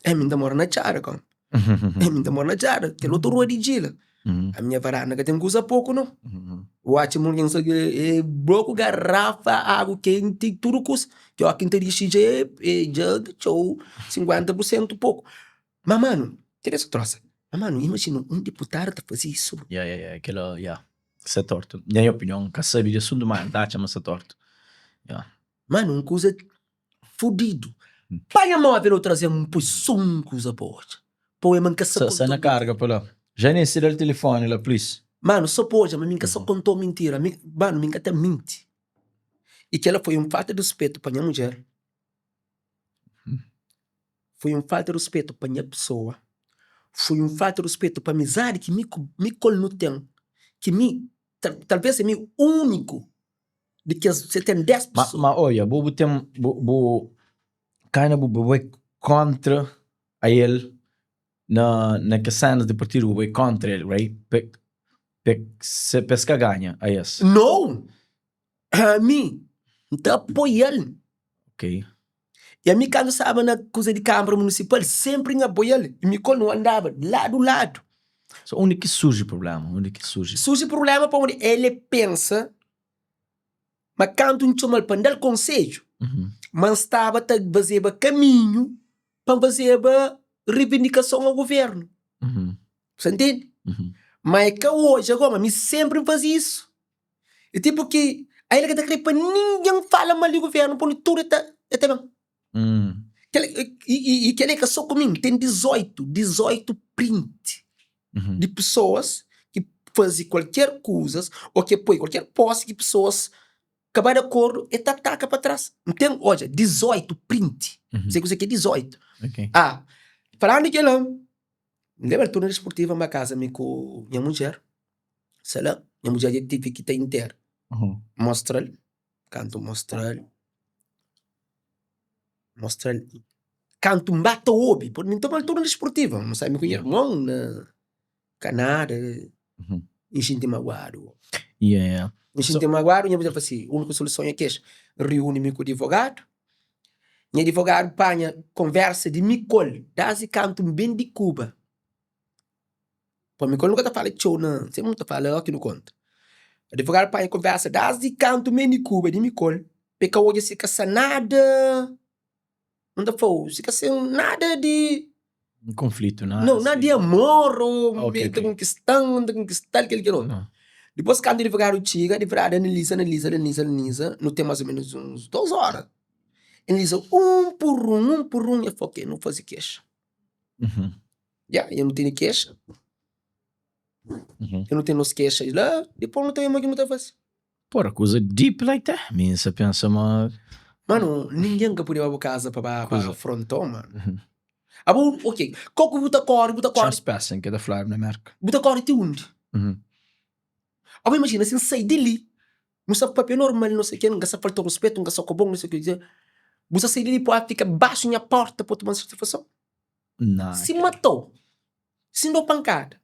Ami N ta mora na txada, kau. Ami N ta mora na txada, kel otu rua di Djila. Ami nha varanda ka ten kuza poku nau. Bu atxa ma algen sa e bloku, garafa, agu kenti, tudu kuza. Ki oki N ta dixi dja e dja txeu, 50 pur sentu poku. Ma manu, kel es trosa. Ma manu, imajina un diputadu ta faze isu. Ya, ya, ya, kela, ya, sa tortu. Nha opinion, N ka sabe di asuntu, ma N ta atxa ma sa tortu. Ya. Manu, un kuza Fudidu. Panha móvel ou traze-m un poi so un kuza pa odja. Pa odja ma N ka sa konta. Sa na karga pa la. Janice da-l tilifoni la please. Manu, so pa odja ma mi N ka sa konta-u mintira. Mi, manu, mi N ka ta minti. I kel-la foi un falta di ruspetu pa nha mudjer. Foi un falta di ruspetu pa nha pesoa. Foi un falta di ruspetu pa amizadi ki mi ku mi ku el nu ten. Ki mi, talvês é mi úniku di kes se ten 10 Ma, ma oia, bo bu ten bu, bu kana bu, bu bai kontra a el. Na na kes senas di partidu bu bai kontra el, right? Pa pa se pa es ka ganha a es. No! Ami N ta apoia-l. Ok. I ami kantu staba na kuza di Kanbra Munisipal senpri N apoia-l i mi ku el nu andaba ladu ladu. So undi ki surji prublema? Undi ki surji? Surji prublema pamodi el e pensa ma kantu N txoma-l pa N da-l konsedju ma N staba ta fazeba kaminhu pa N fazeba revindikason ao guvernu. Bu sta ntende? Ma e ka oji ago, ma mi senpri N faze isu. É tipo ki el ka ta kre pa ningen fala mal di guvernu pamodi tudu e ta ben. I kel-li é ka so ku mi, ten 18, 18 print di pesoas ki faze kualker kuzas ô ki poi kualker post ki pesoas ka bai di akordu e ta ataka pa tras. N ten, odja, 18 print, N sai kuzê ki é 18. Ah, falandu di kel-la, N leba el turna disportiva ma kaza mi ku nha mudjer, se la, nha mudjer dja tive ki ta intera. N mostra-l, kantu N mostra-l, N mostra-l, kantu N ba ta obi, pur mi N toma-l turna disportiva, N sai mi ku nha irmon na Kanada, N xinti maguadu, N xinti maguadu, nha mudjer fla si, úniku soluson é kexa, N riuni mi ku divogadu, Nha adivogadu panha konversa di mi ku el dasdi kantu N ben di Kuba. Pa mi ku el nu ka ta fala txeu na, sempri nu ta fala óki nu konta. Adivogadu panha konversa dasdi kantu N ben di Kuba di mi ku el, pa el ka odja si ka sta nada, N ta fla-u, si ka sta nada di. Konflitu, nada. Nau, nada di amor ô mi ta konkista-m, N ta konkista-l, kel kel otu. Dipôs kantu adivogadu txiga, adivogadu analiza, analiza, analiza, analiza, nu ten más ô ménus uns dôs óra. Analiza un pur un, un pur un, el fla ok, nu faze kexa. Ya, dja nu tene kexa, dja nu ten nos kexa la, dipôs nu ta ben modi ki nu ta faze. Porra, kuza deep like that, mi N sa pensa ma. Mano, ningen ka pode ba bu kaza pa ba afronta-u, mano. Abo, ok, kau ku bu ta kori, bu ta kori. Trespassing ke ta fladu na Merka. Bu ta kori ti undi? Abo imajina si N sai di li, nu sta papia normal, no sei ke, N ka sta falta-u ruspetu, N ka sta koba-u, no sei ke, bu sta sai di li bu ba fika baxu nha porta pa bu toma satisfason? Si N mata-u, si N da-u pankada.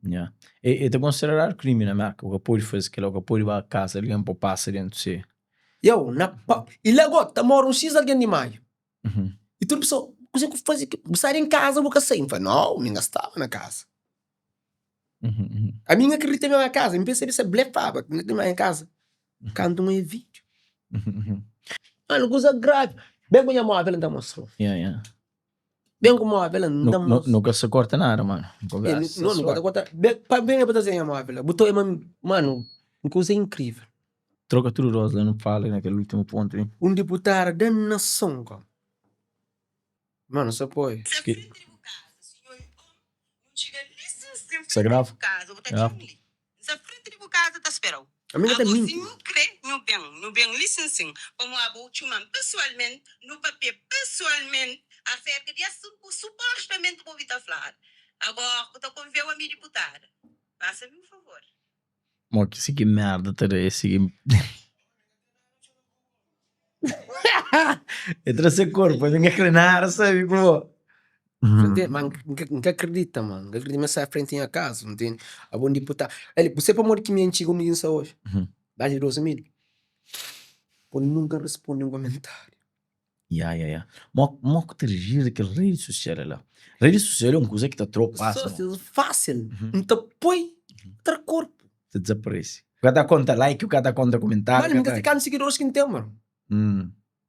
Yeah. E, e ta konsideradu krimi na Merka. Bu ka pode faze kel-la, bu ka pode ba kasa di algen pa bu pasa dentu se. Yo, na pa. I la go, ta mora un xis algen di Maio. I tudu pesoa, kuze ku faze ki, bu sai di kaza bu ka sai. N fla, nau, mi ka staba na kaza. Ami N akredita mi na kaza, N pensa mi sa blefaba, N akredita mi na kaza. Kantu N oia vídiu. Manu, kuza gravi. Ben ku nha móvel N ta mostra-u. Yeah, yeah. Ben ku móvel N ta mostra. Nu ka sa korta nada, mano. Konversa. No, nu ka ta korta. Pa ben pa traze nha móvel la. Bu ta oia ma, mano, un kuza inkrivel. Troka tudu dos la, nu fala na kel ultimu pontu li. Un diputada da nason kom. Mano, sa poi. Sa grava? Grava. N sta frenti di bu kaza ta spera-u. Ami ka ta Abo, si minti. nhu kre, nhu ben. Nhu ben li sin sin. Pamo abo txuma-m pesoalment, nu papia pesoalment aserka di asuntu ku supostamenti bu obi ta fladu. Agora ku ta konveu ami diputada, fasa-mi un favor. Mo ki si ki merda ta da esse ki E tra se korpu, e ka kre nada sabi ku bo. Ma N ka akredita ma, N ka akredita ma es sai frenti nha kaza, ntende? Abo un diputadu, el, bu sabe pamodi ki mi N txiga undi ki N sta oji? Baxu di 2000? Pô nunka N responde un komentáriu. Ya, ya, ya. Mo, mo ku ta rijiri kel redi sosial la? Redi sosial é un kuza ki ta trou pasa. Fásil, N ta poi, tra korpu. Ta dizaparese. Bu ka ta konta like, bu ka ta konta komentáriu. Mano, mi ka sabe kantu sigidoris ki N ten, mano.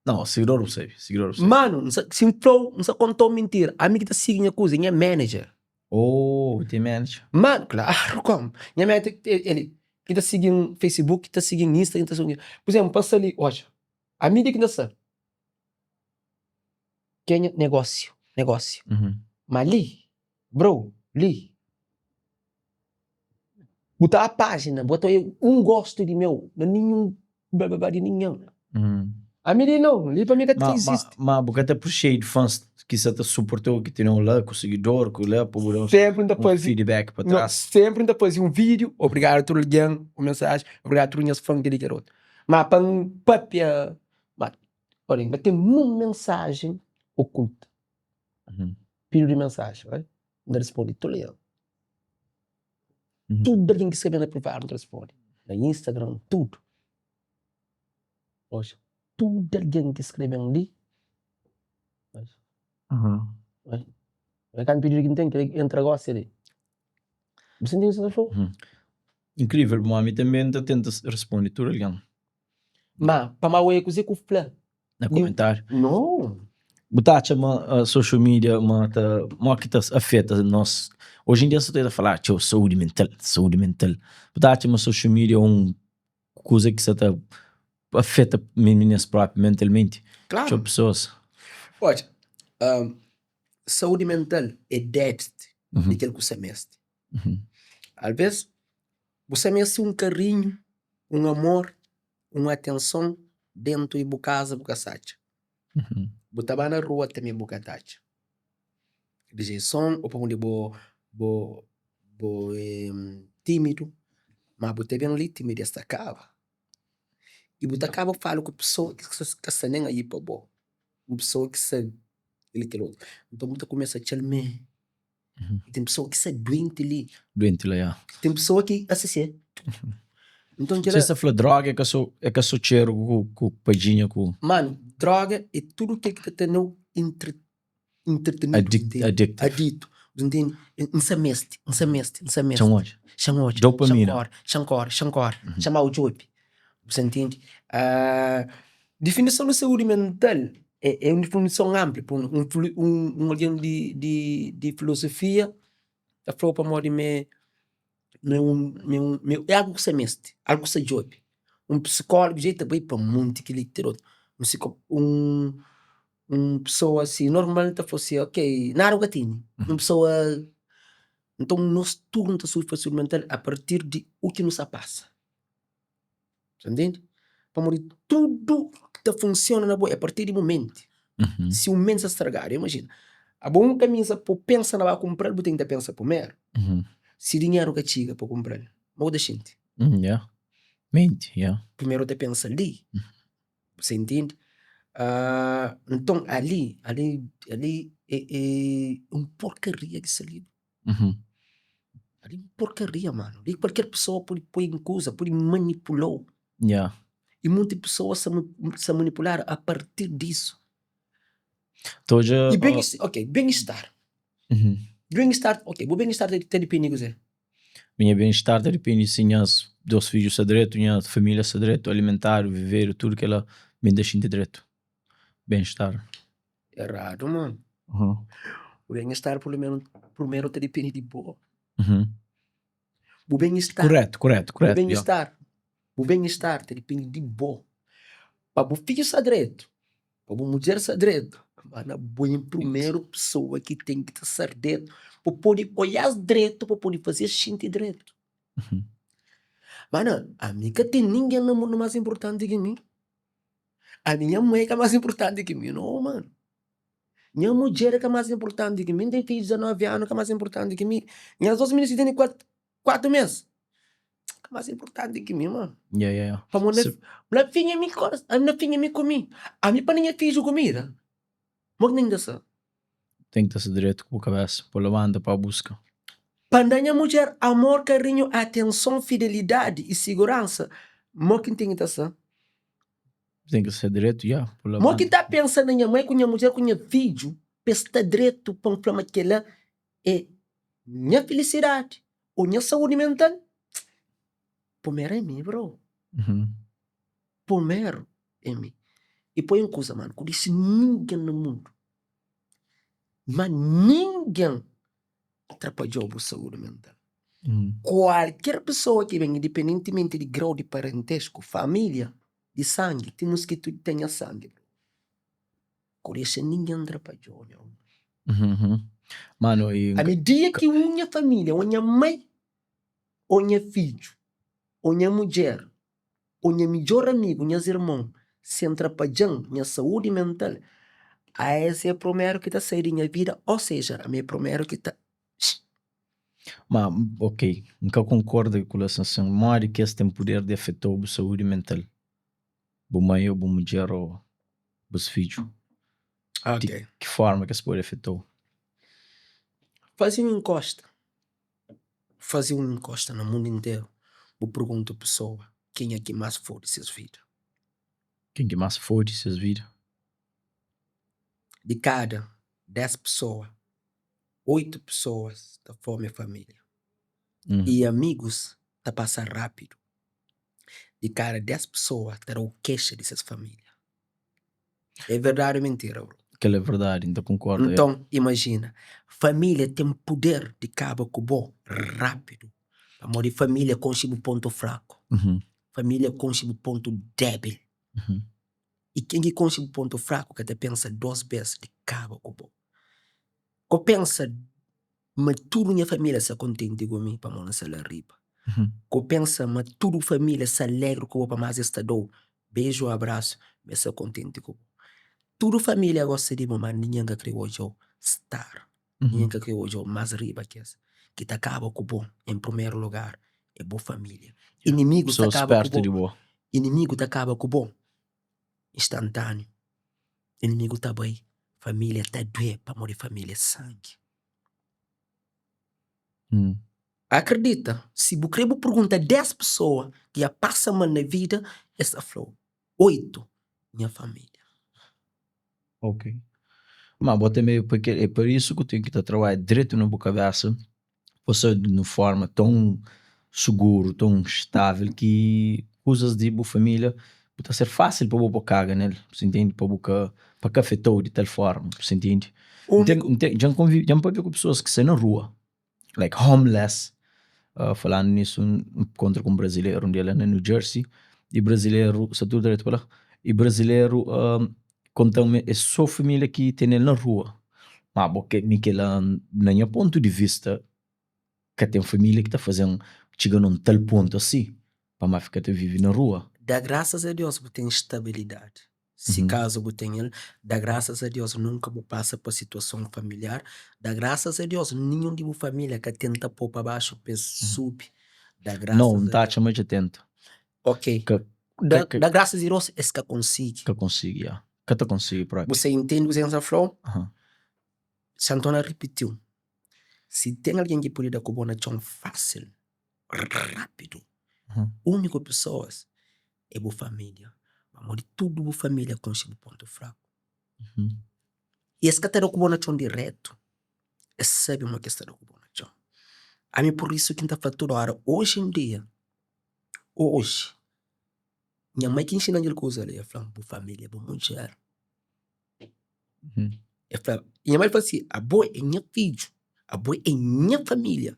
Nau, sigidor bu sabe, sigidor bu sabe. Mano, N sa, si N fla-u, N sa konta-u mintira. Ami ki ta sigi nha kuza, é nha manager. Oh, bu ten manager? Mano, klaru, komu. Nha manager, el ki ta sigi-m Facebook, ki ta sigi-m Insta, ki ta sigi-m. Pur izénplu, N pasa li, odja, ami di ki N ta sta, kenha, negósiu, negósiu. Ma li, bro, li. Bu ta página, bu ta oia un gostu di meu na ninhun blablabla di ningen. Ami li nau, li pa mi ka ta izisti. Ma bu ka ta appreciate fans ki sa ta suportau, ki teneu la, ku sigidor, ku la, pa bu da un feedback pa tras. Sempri N ta fazi un vídeo, obrigadu tudu algen, un mensaji, obrigadu tudu nhas fan, kel-li kel otu. Ma pa N papia, ma olha, N ka ten nun mensajen okulta, pidu di mensajen, oi. N ta responde tudu algen. Tudu algen ki skrebe na privadu N ta responde. Na Instagram, tudu. Oja, tudu algen ki skrebe-m li, oja, oja, oja kantu pididu ki N ten, kel ki entra gosi li. Bu sta ntende sa ta fla-u? Inkrivel, ma ami tanbe N ta tenta responde tudu algen. Ma, pamodi oja kuzê ku fla Na komentáriu? No. Bu ta atxa ma social media ma ta mo ki ta afeta nos oji en dia sa ta fala txeu saúdi mental, saúdi mental. Bu ta atxa ma social media é un kuza ki sa ta afeta minis propi mentalmenti? Klaru. Txeu pesoas. Odja, saúdi mental é défisiti di kel ku sa meste. Alvês bu sa meste un karinhu, un amor, un atenson dentu di bu kaza bu ka sa atxa. Bu ta ba na rua tanbe bu ka ta atxa. Rijeison ô pamodi bo bo bo é tímidu, ma bu ta ben li timidez ta kaba. I bu ta kaba fala ku pesoa ki ka sta nen ahi pa bo, un pesoa ki sta li kel otu. Nton bu ta kumesa atxa-l mê. Ten pesoa ki sta duenti li. Duenti la, ya. Ten pesoa ki asese. Nton kel la. Sa fla droga é ka so é ka so txeru ku ku padjinha ku. Mano, droga é tudu kel ki ta tene-u entre entretenidu. Adik adiktu. Aditu. Bu ntende? N sa meste, N sa meste, N sa meste. Txa-m odja. Txa-m odja. Dopamina. Txa-m kóre, txa-m kóre, txa-m kóre. Txa-m djobe. Bu sa ntende? Difinison di saúdi mental é un difinison anplu. Un algen di filozofia ta fla-u pamodi ma é un é algu ki sa meste, algu ki sa djobe. Un psikólogu dja el ta bai pa monti kel-li kel otu. Un pesoa si normal ta fla si ok, nada bu ka tene. Un pesoa, nton nos tudu nu ta sufri saúdi mental a partir di u ki nu sta pasa. Sa ntende? Pamodi tudu ki ta funsiona na bo é a partir di bu menti. Si bu menti sta stragadu, imajina, abo un kamisa pa bu pensa na ba kunpra-l bu ten ki ta pensa primeru. Si dinheru ka txiga pa kunpra-l, ma bu ta xinti? Primeru bu ta pensa li, bu sa ntende? Nton ali, ali, ali é un porkaria ki sta li. Ali un porkaria mano, li kualker pesoa pode poi un kuza, pode manipulau. I munti pesoas sa sa manipuladu a partir disu. Ta odja I ben ok, ben estar, ben estar, ok, bu ben estar ta dipende di kuzê? Nha ben estar ta dipende si nhas dos fidju sta dretu, nha familia sta dretu, alimentadu, vivedu, tudu kila mi N ta xinti dretu. Ben estar. Eradu mano. Bu ben estar primeru ta dipende di bo. Bu ben estar. Kuretu, kuretu, kuretu. Bu ben estar, bu ben estar ta dipende di bo. Pa bu fidju sta dretu, pa bu mudjer sta dretu, ma na bo é primeru pesoa ki ten ki ta sta dretu pa pode oiá-s dretu, pa pode faze-s xinti dretu. Mano, ami ka ten ningen na mundu más inpurtanti ki mi. Ami nha mai ka más inpurtanti ki mi no mano. Nha mudjer ka más inpurtanti ki mi. N ten fidju di 19 anu ka más inpurtanti ki mi. Nhas dos mininu ki tene 4 mês ka más inpurtanti ki mi mano. Pamodi na fin ami na fin ami ku mi. Ami pa da nha fidju kumida mo ki N ten ki ta sta? Ten ki ta sta dretu ku bu kabesa pa labanta pa buska. Pa N da nha mudjer amor, karinhu, atenson, fidelidadi i siguransa, mo ki N ten ki ta sta? Ten ki sta dretu, ya. Mo ki N ta pensa na nha mai ku nha mudjer ku nha fidju pa es sta dretu pa N fla ma kela é nha filisidadi ô nha saúdi mental? Primeru é mi, bro. Primeru é mi. I poi un kuza, manu, ku disi ningen na mundu Ma ningen atrapadjau bu saúdi mental. Kualker pesoa ki ben, indipendentimenti di grau di parentesku, familia, di sangi, ti muskitu ki ten nha sangi, ka dexa ningen atrapadjau nha irmon. Ami dia ki un nha familia, o nha mai, o nha fidju, o nha mudjer, ô nha midjór amigu, nhas irmon, si N trapadja-m nha saúdi mental, a es é primeru ki ta sai di nha vida, ô seja, ami é primeru ki ta. Ma, ok, N ka konkorda ku la asin, modi ki es ten puder di afeta-u bu saúdi mental? Bu mai ô bu mudjer ô bus fidju? Di ki forma ki es pode afeta-u? Faze un enkosta, faze un enkosta na mundu interu, bu pergunta pesoa kenha ki más fode ses vida. Ken ki más fode ses vida? Di kada 10 pesoa, 8 pesoas ta forma família i amigus ta pasa rápidu. Di kada 10 pesoa ta da-u kexa di ses família. É verdadi ou mintira bro? Kel é verdadi, N ta konkorda. Nton, imajina, família ten puder di kaba ku bo rápidu, pamodi família konxe bu pontu fraku, família konxe bu pontu débil. I ken ki konxe bu pontu fraku ka ta pensa dos bês di kaba ku bo. Ko pensa ma tudu nha família sta kontenti ku mi pamodi N sta la riba. Ko pensa ma tudu família sta alegri ku bo pamodi es ta da-u beju, abrasu, ma es sta kontenti ku bo. Tudu família gosta di bo ma ningen ka kre odja-u star, ningen ka kre odja-u más riba ki es. Ki ta kaba ku bo en primeru lugar é bo família. Inimigus ta kaba ku bo, inimigu ta kaba ku bo instantaniu. Inimigu ta bai, família ta due pamodi família é sangi. Akredita, si bu kre bu pergunta 10 pesoa ki dja pasa mal na vida, es ta fla-u 8, nha família. Ok. Ma bo tanbe é pa isu ku ten ki ta trabadja dretu na bu kabesa pa sta di un forma ton suguru, ton stavel ki kuzas di bu familia bu ta ser fasil pa bu po kaga nel, bu sa intende? Pa bu ka pa ka afetau di tal forma, bu sa intende? Dja N konvivi, dja N papia ku pesoas ki sta na rua, like homeless, falandu nisu N nkontra ku un brazileru un dia la na New Jersey i brazileru, sta tudu dretu pa la? I brazileru konta-m ma é so familia ki tene-l na rua. Ma bo ke mi kela na nha pontu di vista ka ten familia ki ta fazen txiga na un tal pontu asi pa ma fika ta vivi na rua. Da grasas a Deus bu ten stabilidadi, si kazu bu ten el, da grasas a Deus nunka bu pasa pa situason familiar, da grasas a Deus ninhun di bu familia ka tenta po pa baxu pa es subi, da grasas a Nau, N ta atxa ma dja tenta. Ok, da da grasas a Deus es ka konsigi. Ka konsigi, ya. Ka ta konsigi propi. Bu sa intende kuzê ki N sta fla-u? Santona ripitiu, Si ten algen ki pode da ku bo na txon fásil, rápidu, úniku pesoas é bu família. Pamodi tudu bu família konxe bu pontu fraku. I es ka ta da ku bo na txon diretu, es sabe ma ki es ta da ku bo na txon. Ami pur isu ki N ta fla tudu óra, oji en dia, oji, Nha mai ki inxina-m kel kuza li. El fla-m, Bu família é bu mudjer. El fla, nha mai fla si, Abo é nha fidju, abo é nha família.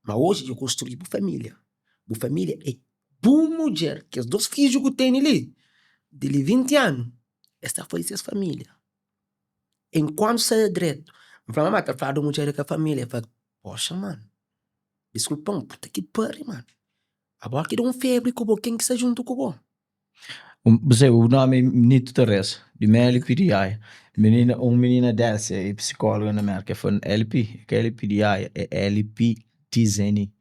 Ma oji dja konstrui bu família. Bu família é bu mudjer. Kes dos fidju ku tene li, di li 20 anu, es ta faze ses família. Enkuantu sta da dretu. N fla, Mamá, ta fladu mudjer é ka família. El fla, Poxa, manu, diskulpa-m, puta ki pari, manu. Abo ki da un febri ku bo, ken ki sta djuntu ku bo? Bu sabe, bu nomi é Nito Teresa, di mi LP di Aia. Minina, un minina Délcia é psicóloga na Merka, el fla LP, é ka LP di Aia, é LP di Zeni.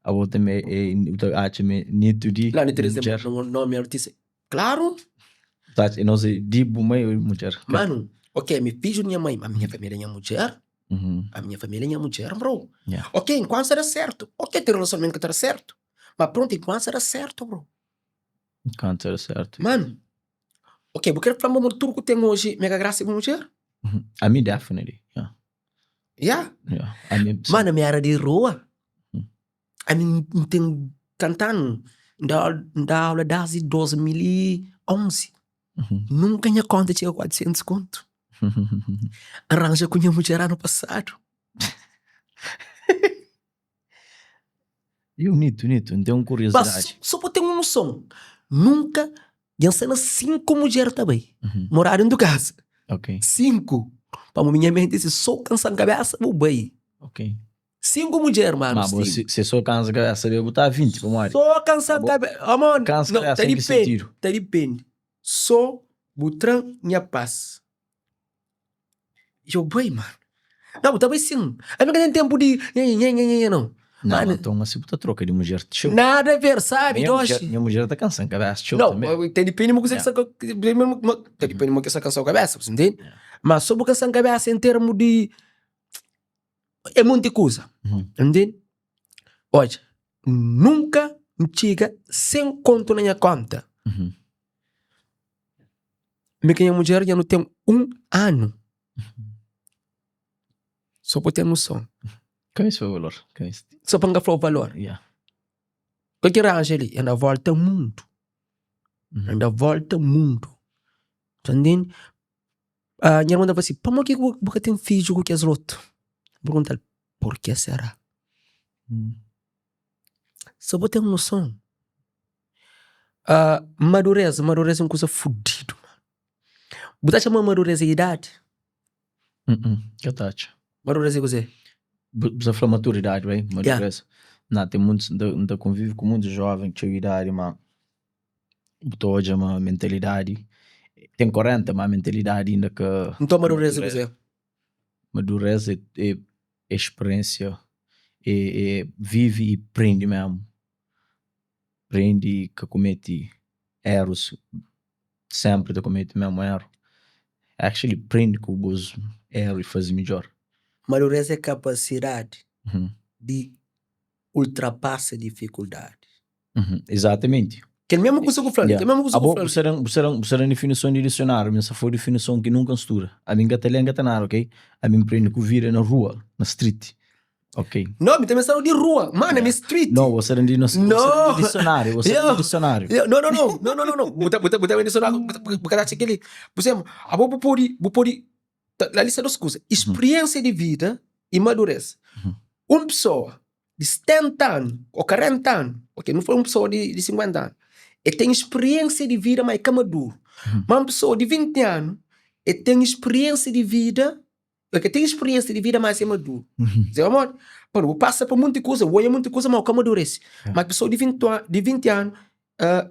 Abo tanbe é, bu ta atxa ma é Nito di Nau, Nito Teresa mudjer? é nomi artista. Klaru! Bu ta atxa, nos é di bu mai ô di mudjer? Manu, ok, mi fidju di nha mai, ma minha família é nha mudjer. A minha família é nha mudjer, bro. Ok, enquanto sta da certo. Ok, ten relacionamento ka ta da certo. Ma pronto, enquanto sta da certo, bro. Enquanto sta da certo. Mano, ok, bu kre fla ma tudo ku ten hoje mega graça é bu mudjer? Ami definitely, yeah. Yeah? Yeah. Ami, Mano, ami era di rua. Ami N ten kantanu, N da aula desdi 2011. Nunka nha konta txiga 400 kontu. N ranja ku nha mudjer anu pasadu. E Nito, Nito, N ten un kuriosidadi. Mas so pa ten un noson, nunka dja N sta na 5 mudjer ta bai mora dentu kaza. 5. Pamodi nha menti si so kansa-m kabesa bu bai. 5 mudjer mano. Ma bo si so kansa kabesa bu ta 20 pamodi? So kansa kabesa oh mano. Kansa kabesa em ki sentidu? Ta dipende. So bu tra-m nha pas. Yo bai mano. Não bu ta bai sim. Ami ka ten tempu di nhe nhe nhe não. Não, então asi bu ta troka di mudjer txeu. Nada a ver, sabi doxi. Nha mudjer ta kansa-m kabesa txeu tanbe. Não, ta dipende ma kuzê ki sta ta dipende ma ki sta kansa-u kabesa, bu ntende? Ma so bu kansa-m kabesa em termu di. É monti kuza, ntende? Odja, nunka N txiga sen kontu na nha konta. Mi ku nha mudjer dja nu ten un anu. Sô pa ten noson. Ka meste fla valor. Ka meste. Sô pa N ka fla-u valor. Yeah. Kal ki ranja li? N da volta mundu. N da volta mundu. Ta ntende? Nha irmon ta fla si, pamodi ki bu ka ten fidju ku kes otu? N pergunta-l, purke será? Sô pa ten noson. Madureza, madureza é un kuza fudidu. Bu ta atxa ma madureza é idadi? Ka ta atxa. Madureza é kuzê? Bu sa fla maturidadi, right? Madureza. Na, ten muitus, N ta konvive ku muitus joven txeu idadi ma bu ta odja ma mentalidadi ten 40 ma mentalidadi inda ka. Nton madureza é kuzê? Madureza é é speriensia, é vive i prende mesmu. Prende i ka kumete erus, sempri ta kumete mesmu eru. Actually prende ku bus eru i faze midjor. Madureza é kapasidadi di ultrapasa difikuldadi. Exatamenti. Kel mesmu kusa ku fla-l, kel mesmu kusa ku Abo, fla-l. bu sta bu sta bu sta da difinison di disionáriu, mi N sta fla difinison ki nunka N studa. Ami N ka ta lé, N ka ta nada, ok? Ami N prende ku vida na rua, na street, ok? No, mi tanbe sta di rua, mano, ami street. No, bo sta da di No. disionáriu, bo sta da di disionáriu. No, no, no, no, no, no, no. Bu ta, bu ta, bu ta ben disionáriu, bu ka ta atxa kel-li. Pur izénplu, abo bu pode, bu pode Ta li sta dos kuza, Spriensia di vida i madureza. Un pesoa di 70 anu ô 40 anu, ok, nu fla un pesoa di 50 anu, el ten spriensia di vida ma el ka maduru. Ma un pesoa di 20 anu, el ten spriensia di vida, el ka ten spriensia di vida ma el maduru. Dja pamodi? Pamodi bu pasa pa monti kuza, bu oja monti kuza ma bu ka maduresi. Ma pesoa di 20 anu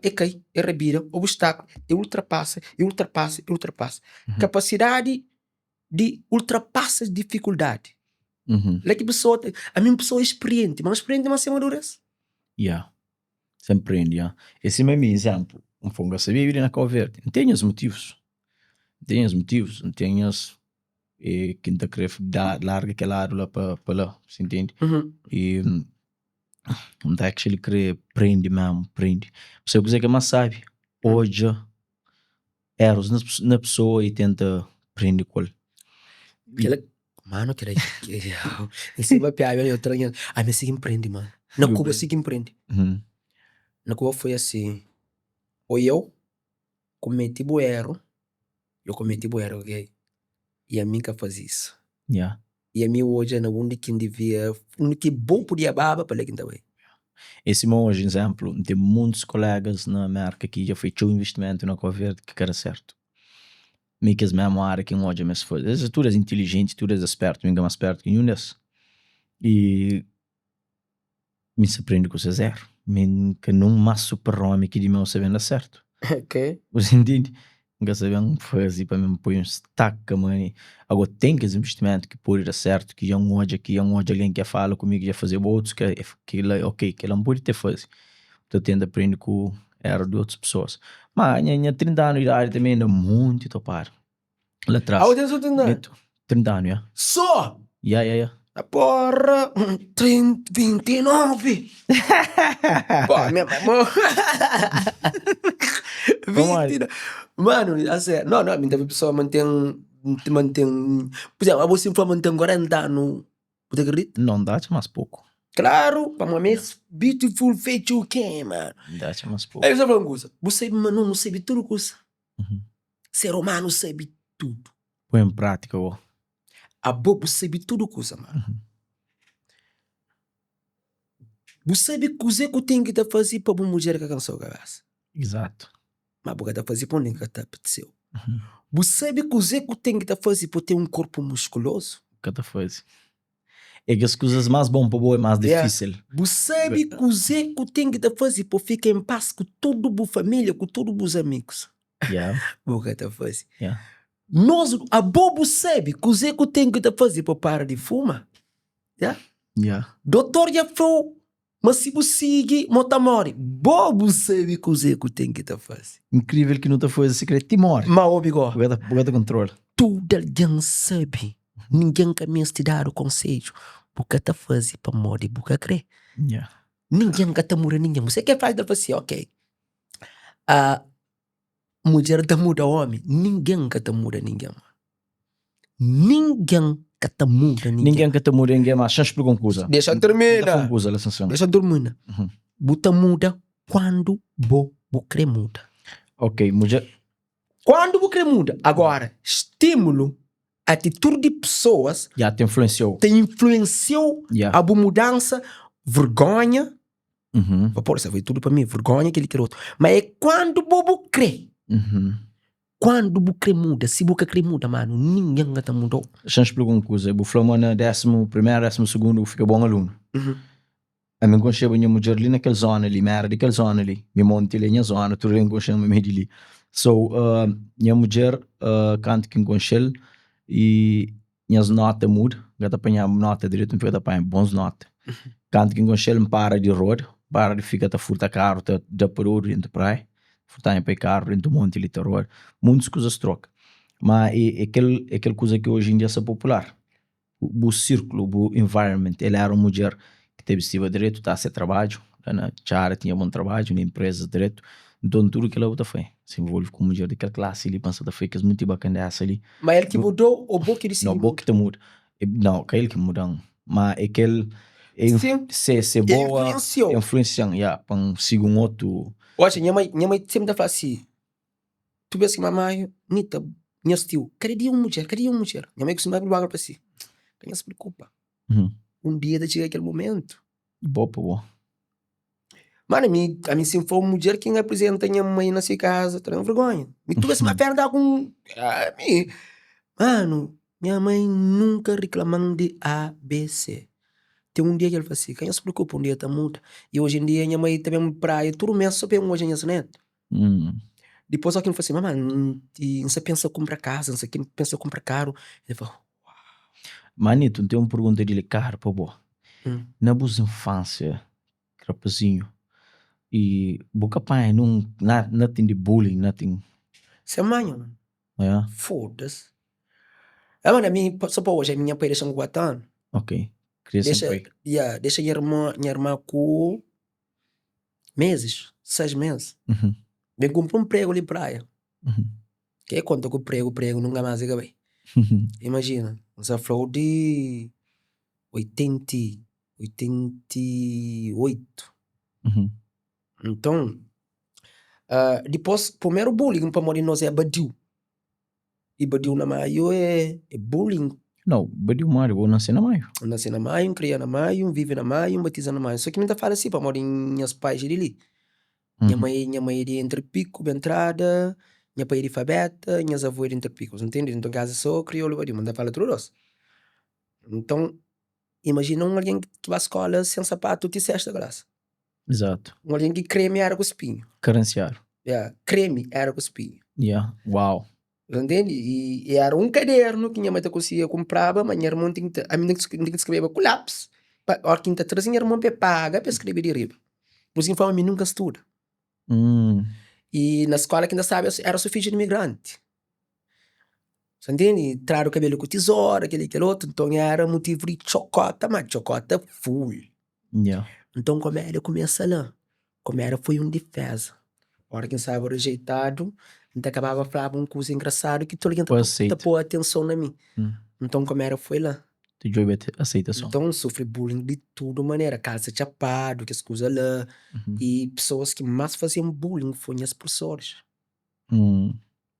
E kai, e rabida obstakulu, e ultrapasa, e ultrapasa, e ultrapasa. Kapasidadi di ultrapasa difikuldadi. La ki pesoa ta, ami un pesoa spirienti, ma spirienti ma sen maduresa. Ya, sen prende, ya. É sima mi, izénplu, N fla, N ka sabia vive na Kau Verdi. N ten nhas motivus, N ten nhas motivus, N ten nhas ki N ta kre da, larga kel ladu la pa la, si ntende? I N ta actually kre prende mesmu, prende. Bu sabe kuzê ki é más sábi? Odja erus na pesoa i tenta prende ku el. Kela, mano, kela N sibi papiaba el otra nha, ami é si ki N prende mano. Na Kuba é si ki N prende. Na Kuba foi asi, oiau kumeti bu eru, eu kumeti bu eru ok, i ami N ka fazi isu. I ami odja na undi ki N divia, undi ki bo podia baba, pa la ki N ta bai. É sima oji, izénplu, N ten muntus kolégas na Mérka ki dja fai txeu invistimentu na Kau Verdi ki ka da sértu. Mi kes mésmu ária ki N odja ma es faze. Es é tudu es intilijenti, tudu es é spértu, mi N ka más spértu ki ninhun di es. I Mi sa prende ku ses eru. Mi N ka nun más super omi ki di meu sa ben da sertu. Ok. Bu sa intende? N ka sa ben faze pa mi N poi un staka ma ago ten kes investimentu ki pode da sertu ki dja N odja ki dja N odja algen ki dja fala ku mi ki dja fazeba otus ki kila ok kila N pode te faze. N ta tenta prende ku eru di otus pesoas. Ma nha nha 30 anu di idadi tanbe inda monti topadu. La tras. Ah, bu ten so 30 anu? 30 anu, ya. So? Ya, ya, ya. Ah, porra, 30, 29. Pô, minha mãe. 29. Mano, a sério. Não, não, minha pessoa mantém. Mantém. Por exemplo, a você for mantém 40 anos. Bu ta acredita? Não, dá atxa más poku. Claro, pamodi mi é beautiful feito quem, mano? Dá atxa más poku. Aí você fala uma coisa, bu sabe ma não, não sabe tudo coisa. Ser humano sabe tudo. Põe em prática go. Abo bu sabe tudo kuza mano. Bu sabe kuze ku ten ki ta faze pa bu mudjer ka kansa-u kabesa. Exato. Ma bu ka ta faze pa ningen ka ta apetese-u. Bu sabe kuze ku ten ki ta faze pa ten un korpu muskulozu. Ka ta faze. É kes kuzas más bon pa bo é más difísil. Bu sabe kuzê ku ten ki ta faze pa fika en pas ku tudu bu família, ku tudu bus amigus. Bu ka ta faze. Nos, abo bu sabe kuzê ku ten ki ta faze pa para di fuma? Dotor dja fla-u ma si bu sigi, mo ta móre. Bo bu sabe kuzê ku ten ki ta faze. Inkrível ki nu ta faze sikrê ti móre. Má obi gó. Bu ka ta kontrola. Tudu algen sabe. Ningen ka meste dadu konsedju. Bu ka ta faze pamodi bu ka kre. Ningen ka ta muda ningen. Você ke faz ta fla si, ok, mudjer ta muda omi. Ningen ka ta muda ningen. Ningen ka ta muda ningen. Ningen ka ta muda ningen, mas xa-m splika un kuza. Dexa-m termina. N ta fla un kuza la, Sanson. Dexa-m termina. Bu ta muda kuandu bo bu kre muda. Ok, mudjer. Kuandu bu kre muda. Agora, stimulu, atitudi di pesoas. Ya, ta influensia-u. Ta influensia-u a bu mudansa, vergonha. Pa pô, sa foi tudu pa mi, vergonha, kel-li, kel otu. Ma é kuandu bo bu kre. Kuandu bu kre muda, si bu ka kre muda, manu, ningen ka ta muda-u. Xa-m splika un kuza, bu fla ma na désimu primeru, désimu sugundu bu fika bon alunu. Ami N konxeba nha mudjer li na kel zona li, mi éra di kel zona li, mi monti li é nha zona, tudu algen konxe-m ami é di li. So, nha mudjer kantu ki N konxe-l i nhas nota muda, N ka ta panhaba nota dretu, N fika ta panha bons nota. Kantu ki N konxe-l N para di roda, N para di fika ta furta karu, ta da pa dodu dentu praia, furta nha pai karu dentu monti li ta roda, muntis kuzas troka. Ma é kel é kel kuza ki oji en dia sta popular. Bu sirkulu, bu environment, el éra un mudjer ki ta bistiba dretu, ta se trabadju, la na txada tinha bon trabadju, na inprezas dretu, nton tudu kila bu ta fai, se involve ku un mudjer di kel klasi li, pa N sa ta fai kes munti bakandesa li. Ma el ki mudou ô bo ki disidi muda? No, bo ki ta muda. No, ka el ki muda-m, ma é kel se se boa influensia-m, ya, pa N sigi un otu. Oja, nha mai, nha mai senpri ta fla si, Tu bes ki mamai Nita, nhas tiu, kada dia un mudjer, kada dia un mudjer. Nha mai kustumaba luaga pa si, ka nhas preokupa, un dia ta txiga kel mumentu. Bo pa bo. Mano, ami, ami si N for un mudjer ki N aprizenta nha mai na si kaza, ta da-m vergonha. Mi tu bes ma fera da ku un, ami, mano, nha mai nunka riklama-m di A, B, C. Ten un dia ki el fla si, ka nhos preokupa, un dia ta muda. I oji en dia nha mai ta ben praia tudu mes so pa el odja nhas netu. Dipôs óki N fla si, Mamá, N sta pensa kunpra kaza, N sta pensa kunpra karu. El fla, Uau! Manito, N ten un pergunta dilikadu pa bo. Na bus infánsia, rapazinhu, i bu ka panha nun nothing di bullying, nothing? Sen manha, mano. É? Foda-se. Ah, mano, ami, só pa oji, ami nha pai dexa-m ku 4 anu. Ok, kria sen Dexa, pai. ya, dexa nha irmã, nha irmã ku Mezis, 6 mez. Ben kunpra un pregu li praia. Ke konta ku pregu, pregu nunka mas e ka bai. Imajina, N sa fla-u di 80 i 88. Nton, dipôs primeru bullying pamodi nos é badiu. I badiu na Maiu é bullying. Nau, badiu modi? Bo nase na Maiu? N nase na Maiu, N kria na Maiu, N vive na Maiu, N batiza na Maiu. So ki mi ta fala si pamodi nhas pais é di li. Nha mai, nha mai é di Entre Piku, Bentrada, nha pai é di Fabeta, nhas avô é di Entre Piku. Ntende? Nton kaza é so kriolu badiu, ma N ta fala tudu dos. Nton, imajina un algen ki ba skola sen sapatu ti sexta klasi. Exato. Un algen ki kremi era ku spinhu. Karensiadu. Yeah, kremi era ku spinhu. Yeah, wow. Bu ntende? I, i era un kadernu ki nha mai ta konsigia kunpraba, ma nha irmon ten ki ta, ami N ten ki skreba ku lápis, pa óra ki N ta traze nha irmon pa e paga pa e skrebe di riba. Pur isu ki N fla ma mi nunka studa. I na skóla ki N ta staba era so fidju di imigranti. Sa ntende? Tradu kabelu ku tizora, kel-li kel otu, nton era mutivu di txokota, ma txokota full. Yeah. Nton komédia kumesa la. Komédia foi un diféza. Óra ki N staba rejeitadu, N ta kababa flaba un kuza engrasadu ki tudu algen ta ta poi atenson na mi. Nton komédia foi la. Ta djobe aseitason. Nton N sufri bullying di tudu manera, kalsa txapadu, kes kuza la. I pesoas ki más faze-m bullying foi nhas prusoris.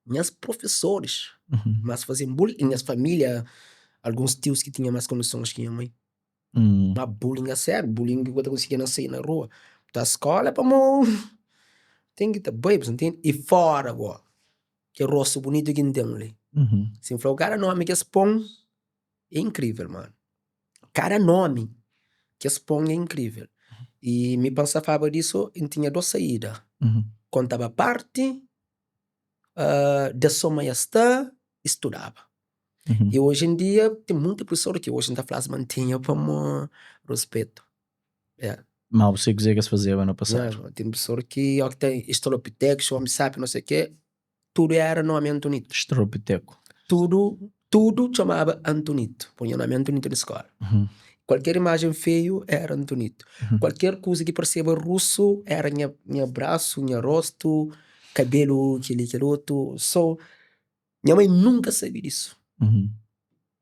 Nhas profesoris más faze-m bullying i nhas família, alguns tius ki tinha más kondisons ki nha mai. Ma bullying a sériu, bullying ki bu ka ta konsigi na sai na rua. Bu ta skola pamo ten ki ta bai, bu ntende? I fora bo, kel rostu bunitu ki N ten li. Si N fla-u kada nomi ki es pon, é inkrivel, manu. Kada nomi ki es pon é inkrivel. I mi pa N safaba disu, N tinha dos saída, kontaba parti da so ma es sta i studaba. I oji en dia ten monti profesor ki oji N ta fla-s ma N tinha pamo ruspetu. Yeah. Ma bu sai kuzê ki es fazeba na pasadu? Yeah, ten profesor ki ó ki ta Estrelopitekus, Homi Sapiens, não sei o quê, tudu era nomi Antonito. Estrelopiteku. Tudu, tudu txomaba Antonito, poi nha nomi Antonito di skola. Kualker imajen feiu éra Antonito. Kualker kuza ki parseba rusu éra nha nha brasu, nha rostu, kabelu kel-li kel otu. So, nha mai nunka sabe disu.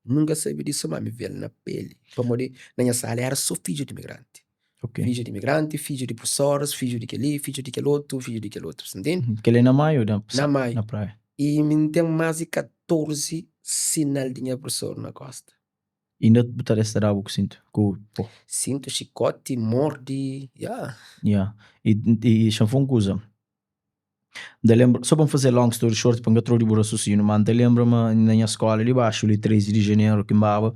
Nunka sabe disu ma mi ve-l na peli. Pamodi na nha sala éra so fidju di imigranti. Fidju di imigranti, fidju di prusoris, fidju di kel-li, fidju di kel otu, fidju di kel otu. Sa ntende? Kel-li na Maio ô na Maio. Na Praia. I mi N ten más di 14 sinal di nha prusor na kósta. Inda bu ta resta da-bu ku sintu ku po. Sintu, xikoti, mordi, ya. Ya, i i xa-m fla un kuza, N ta lenbra, so pa N faze long story short pa N ka trou di bu rasusinu, ma N ta lenbra ma na nha skola li baxu li 13 di janeru ki N baba,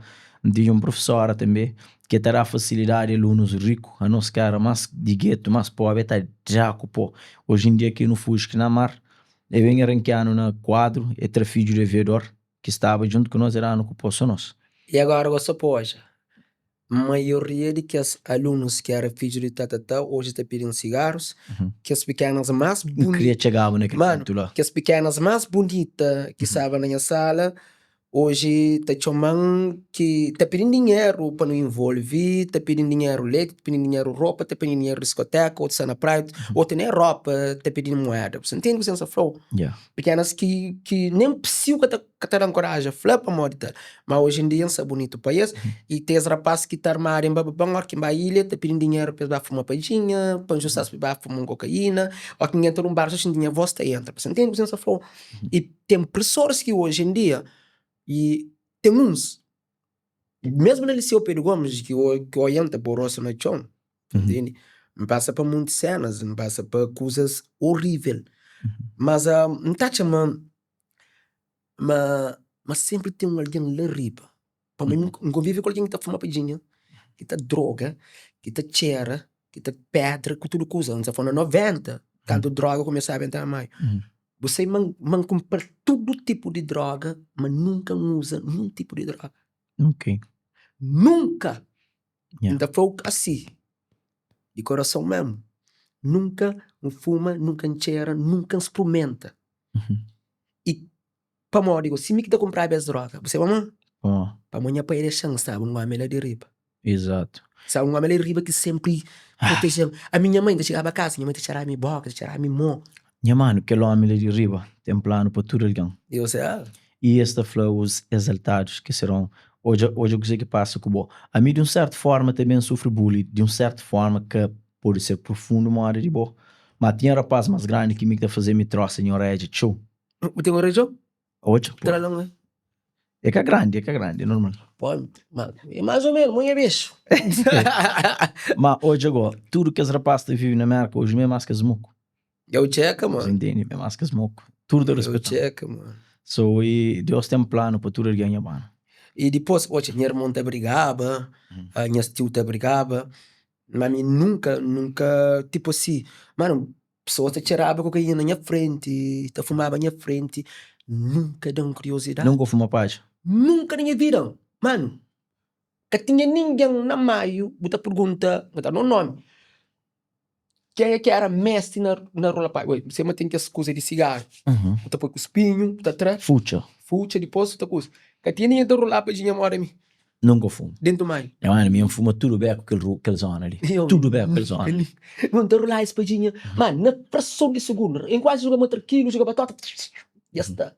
N tinha un prufesora tanbe ki ta da fasilidadi alunus riku, anos ki era mas di getu, mas pobri, e ta da ku po. Oji en dia ki nu fuji ki na mar, e ben e rankia-nu na kuadru, e tra fidju di aviador. ki staba djuntu ku nos e da-nu ku pó so nos. I agora gosi pa odja, maioria di kes alunus ki era fidju di tatatá oji ta pidi-m sigarus, kes pikenas más N kria txegaba na kel Manu, pontu la. kes pikenas más bunita ki staba na nha sala oji ta txoma-m ki ta pidi-m dinheru pa nu involvi, ta pidi-m dinheru leti, ta pidi-m dinheru ropa, ta pidi-m dinheru diskoteka, otu sta na praia, otu nen ropa ta pidi-m mueda. Bu sta ntende kuzê ki N sta fla-u? Pekenas ki ki nen psiu ka ta ka ta da-m koraji fla pamodi tal. Ma oji en dia N sta bunitu pa es. I ten es rapaz ki ta armadu en bababan ora ki N ba ilha ta pidi-m dinheru pa es ba fuma padjinha, pa N justa-s pa es ba fuma un kokaina. Ora ki N entra nun bar so xinti nha vos ta entra. Bu sta ntende kuzê N sta fla-u? I ten pesoas ki oji en dia i ten uns Mesmu na Liceu Pedro Gomes ki oia N ta pô rostu na txon, ntende? N pasa pa munti senas, N pasa pa kuzas orivel, mas N ta atxa ma ma ma senpri ten un algen la riba, pamodi mi N konvive ku algen ki ta fuma padjinha, ki ta droga, ki ta txera, ki ta pedra ku tudu kuza, N sta fla na 90 kantu droga kumesaba entra na maiu. Bu sai ma ma N kunpra tudu tipu di droga, ma nunka N uza ninhun tipu di droga. Ok. Nunka! Yeah. N ta fla-u asi, di korason mésmu, nunka N fuma, nunka N txera, nunka N sprumenta. I pamodi gosi mi ki ta kunpraba es droga, bu sabe pamodi? Pamodi? Pamodi nha pai dexa-m, N staba un ómi la di riba. Exato. Sabe, un ómi la di riba ki sénpri proteje-m. Ami nha mai, N ta txigaba kasa, nha mai ta txeraba mi bóka, ta txeraba mi mô. Nha manu, kel ómi la di riba ten planu pa tudu algen. Deus é. I es ta fla os exaltados que serão, Odja, odja kuzê ki pasa ku bo. Ami di un sertu forma tanbe N sufri bullying, di un sertu forma ka pode ser profundu moda di bo, ma tinha rapaz más grandi ki mi ki ta faze mi trosa nha oredja txeu. Bu ten oredja? Odja, pô. Tra la un. É ka grandi, é ka grandi, é normal. Pô, ma é mais ou menos, munha bexu. Ma odja go, tudu kes rapaz ta vive na Merka oji mi é más kes moku. Eu txeka, Você mano. entende? Mi é más kes moku. Tudu ta Eu respetan. txeka, mano. So, e Deus ten planu pa tudu algen nha mano. E dipôs, odja, nha irmon ta brigaba, ah, nhas tiu ta brigaba, ma mi nunka, nunka, tipo si, mano, Pesoas ta txeraba kokaina na nha frenti, ta fumaba nha frenti, nunka da-m kuriozidadi. Nunka bu fuma padja? Nunka na nha vida, manu. Ka tinha ningen na Maiu, bu ta pergunta, bu ta da un nomi, kenha ki era mestri na na rola padja. Oi, bu sabe ma ten kes kuza di sigaru, bu ta poi ku spinhu, bu ta tra. Futxa. Futxa, dipôs bu ta kuza. Ka tinha ningen ta rolaba padjinha moda mi. Nunka fuma. Dentu mai. Nha mano, mi N fuma tudu beku kel ru, kel zona li. Tudu beku kel zona li. N ta rulá es padjinha. Mano, na frason di sugundu, N kuazi juga matrakilu, juga batota, dja sta.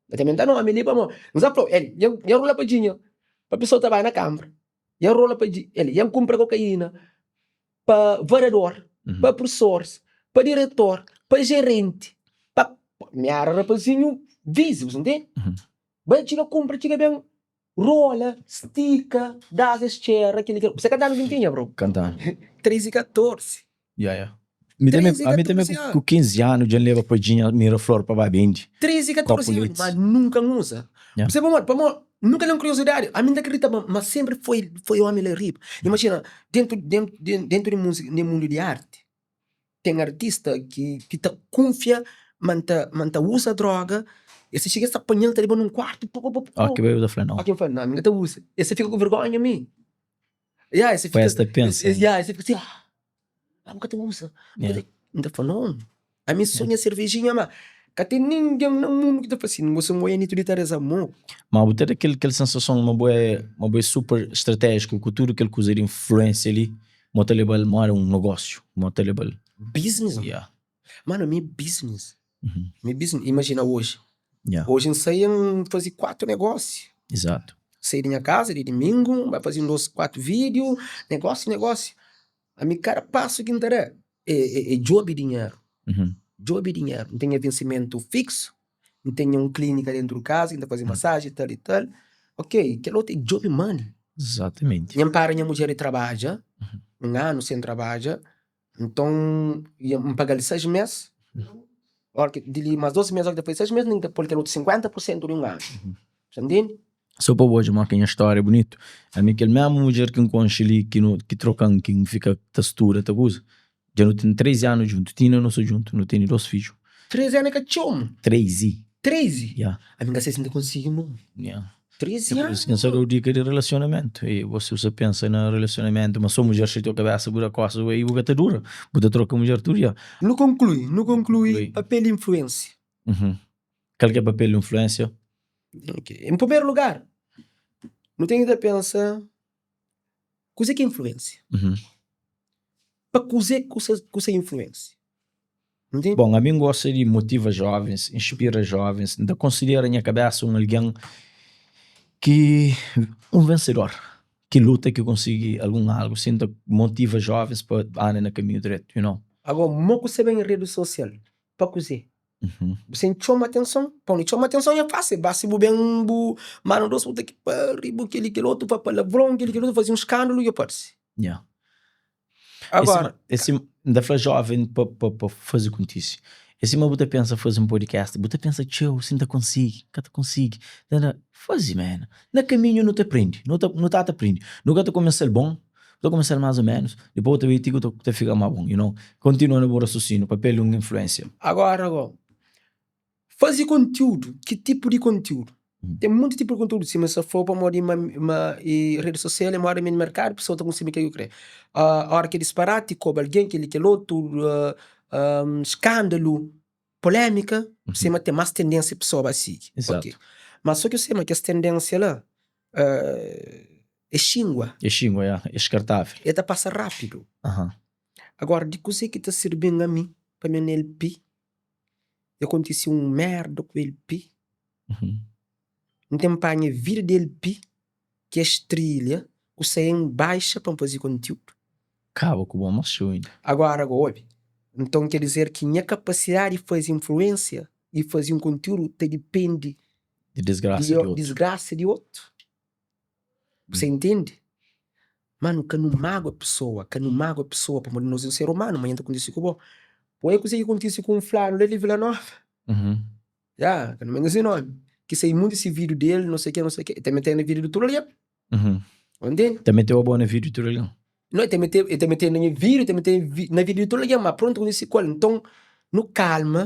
N ta menta nomi li pamodi N sa fla-u, el, dja N rula padjinha pa pesoa ta bai na kanbra. Dja N rola padjinha, el, dja N kunpra kokaina pa variador, pa prusoris, pa diretor, pa jerenti, pa. Mi éra rapazinhu vizi, bu sa ntende? Bai txiga kunpra, txiga ben. Rola, stika, das es txera, kel-li, kel-li. Você kantanu ki N tinha, bro? Kantanu. 13 i 14. Ya, ya. Mi tanbe, 13 i ami tanbe 14 anu. ku 15 anu dja N leba padjinha Miraflor pa ba bendi. 13 i Kopu 14 anu, leti. ma nunka N uza. Ya. Você pamodi? Pamodi nunka ten kuriozidadi. Ami N ta kridita ma, ma senpri foi, foi omi la riba. Imajina, dentu, dentu, dentu di múzika, di mundu di arti, Ten artista ki ki ta kunfia ma N ta ma N ta uza droga, es ta txiga es ta panha-l ta leba-l nun kuartu pa pa pa Óki ki bai bu ta fla nau. Óki N fla nau mi ka ta uza, es ta fika ku vergonha mi. Ya es ta Pa fika es ta pensa. Ya es ta fika si ah bu ka ta uza, bu ka ta N ta fla nau, ami so nha servejinha ma. Ka ten ningen na mundu ki ta fla sin, Bo é Nito di Tareza Moku. Ma bu ta da kel kel sensason ma bo é ma bo é super stratéjiku ku tudu kel kuza di influênsia li, ma bu ta leba-l moda un nogósiu, ma bu ta leba-l. Business? Yeah. Mano, mi é business. Mi é business. Imajina oji. Oji N sai N faze 4 negósiu. Exato. Sai di nha kaza di dimingu, N bai faze un, dos, 4 vídiu, negósiu, negósiu. Ami kada pasu ki N ta da é é djobe dinheru. Djobe dinheru. N ten nha vensimentu fixu, N ten un klínika dentu di kaza ki N ta faze masaji, tal i tal. Ok, kel otu é djobe money. Exatamenti. Nha N para nha mudjer di trabadja, un anu sen trabadja. Nton, N paga-l 6 mês, óra ki di li más 12 mês, óra ki ta faze 6 mês, N ta pô-l kel otu 50 pur sentu di un anu. Sa ntende? So pa bu odja modi ki nha stória é bunitu. Ami kel mésmu mudjer ki N konxe li, ki nu, ki troka-m, ki N fika ta studa, ta kuza, dja nu ten 13 anu djuntu. Ti inda nu sta djuntu, nu tene 2 fidju. 13 anu é ka txeu, mo. 13. 13? Ya. Ami N ka sai si N ta konsigi, mo. Ya. 13 anu. Por isso ki N sa da-u dika di relasionamentu. I bo si bu sa pensa na relasionamentu ma so mudjer xatia-u kabesa bu da kostas bu i bu ka ta dura, bu ta troka mudjer tudu dia. Nu konklui, nu konklui papel di influensia. Kal ki é papel di influensia? Ok, en primeru lugar nu ten ki ta pensa kuzê ki é influensia? Pa kuzê ku sa influensia? Ntende? Bon, ami N gosta di motiva jovens, inspira jovens, N ta konsidera nha kabesa un algen ki un vensedor, ki luta ki konsigi algun algu, si N ta motiva jovens pa anda na kaminhu dretu, you know. Agora, mo ku sa ben redi sosial, pa kuzê? Bu sen txoma atenson, pa un txoma atenson é fásil, basta bu ben bu manda 2 puta ki pari, bu kel-li kel otu, fla palavron, kel-li kel otu, faze un skandalu i aparse. Yeah. Agora, É sima, N ta fla joven pa, pa, pa faze kontise. É sima bu ta pensa faze un podcast, bu ta pensa txeu si N ta konsigi, N ka ta konsigi. Ta da, faze man. Na kaminhu nu ta prende, nu ta, nu ta ta prende. Nu ka ta kumesa-l bon, bu ta kumesa-l más o ménus, dipôs bu ta bai ti ku ta, ta fika más bon, you know. Kontinua na bu rasusinu, papel di un influensia. Agora, go, Faze kontiúdu, ki tipu di kontiúdu? Ten monti tipu di kontiúdu, sima sa fla pamodi ma ma e redi sosial é moda mini merkadu, pesoa ta konsumi kel ki kre. Ora ki é disparati, koba algen, kel-li kel otu, skandalu, polémika, sima ten más tendénsia pesoa ba sigi. Izatu. Ma so ki sima kes tendénsia la é xingua. É xingua, ya, é skartável. E ta pasa rápidu. Agora, di kuzê ki ta sirbi-m ami pa mi na LP? Dja kontise un merda ku el pi. N ten panha vida di el pi ki es trilha ku sai en baixa pa N faze kontiúdu. Kaba ku bo más txeu inda. Agora go obi, nton ker dizer ki nha kapasidadi di faze influensia i faze un kontiúdu ta dipende Di disgrasa di otu. Disgrasa di otu. Bu sa intende? Manu, ka nu magua pesoa, ka nu magua pesoa pamodi nos é un ser umanu, manhan ta kontise ku bo. Oia kuzê ki kontise ku un flanu la di Vila Nova, ya, ka nu menta se nomi, ki sai munti se vídiu di el, no sei ke, no sei ke, el ta mete na vídiu di tudu algen, bu ntende? Ta meteu abo na vídiu di tudu algen? No, el ta mete, el ta mete na nha vídiu, el ta mete na vídiu di tudu algen, ma prontu kontise ku el. Nton, nu kalma,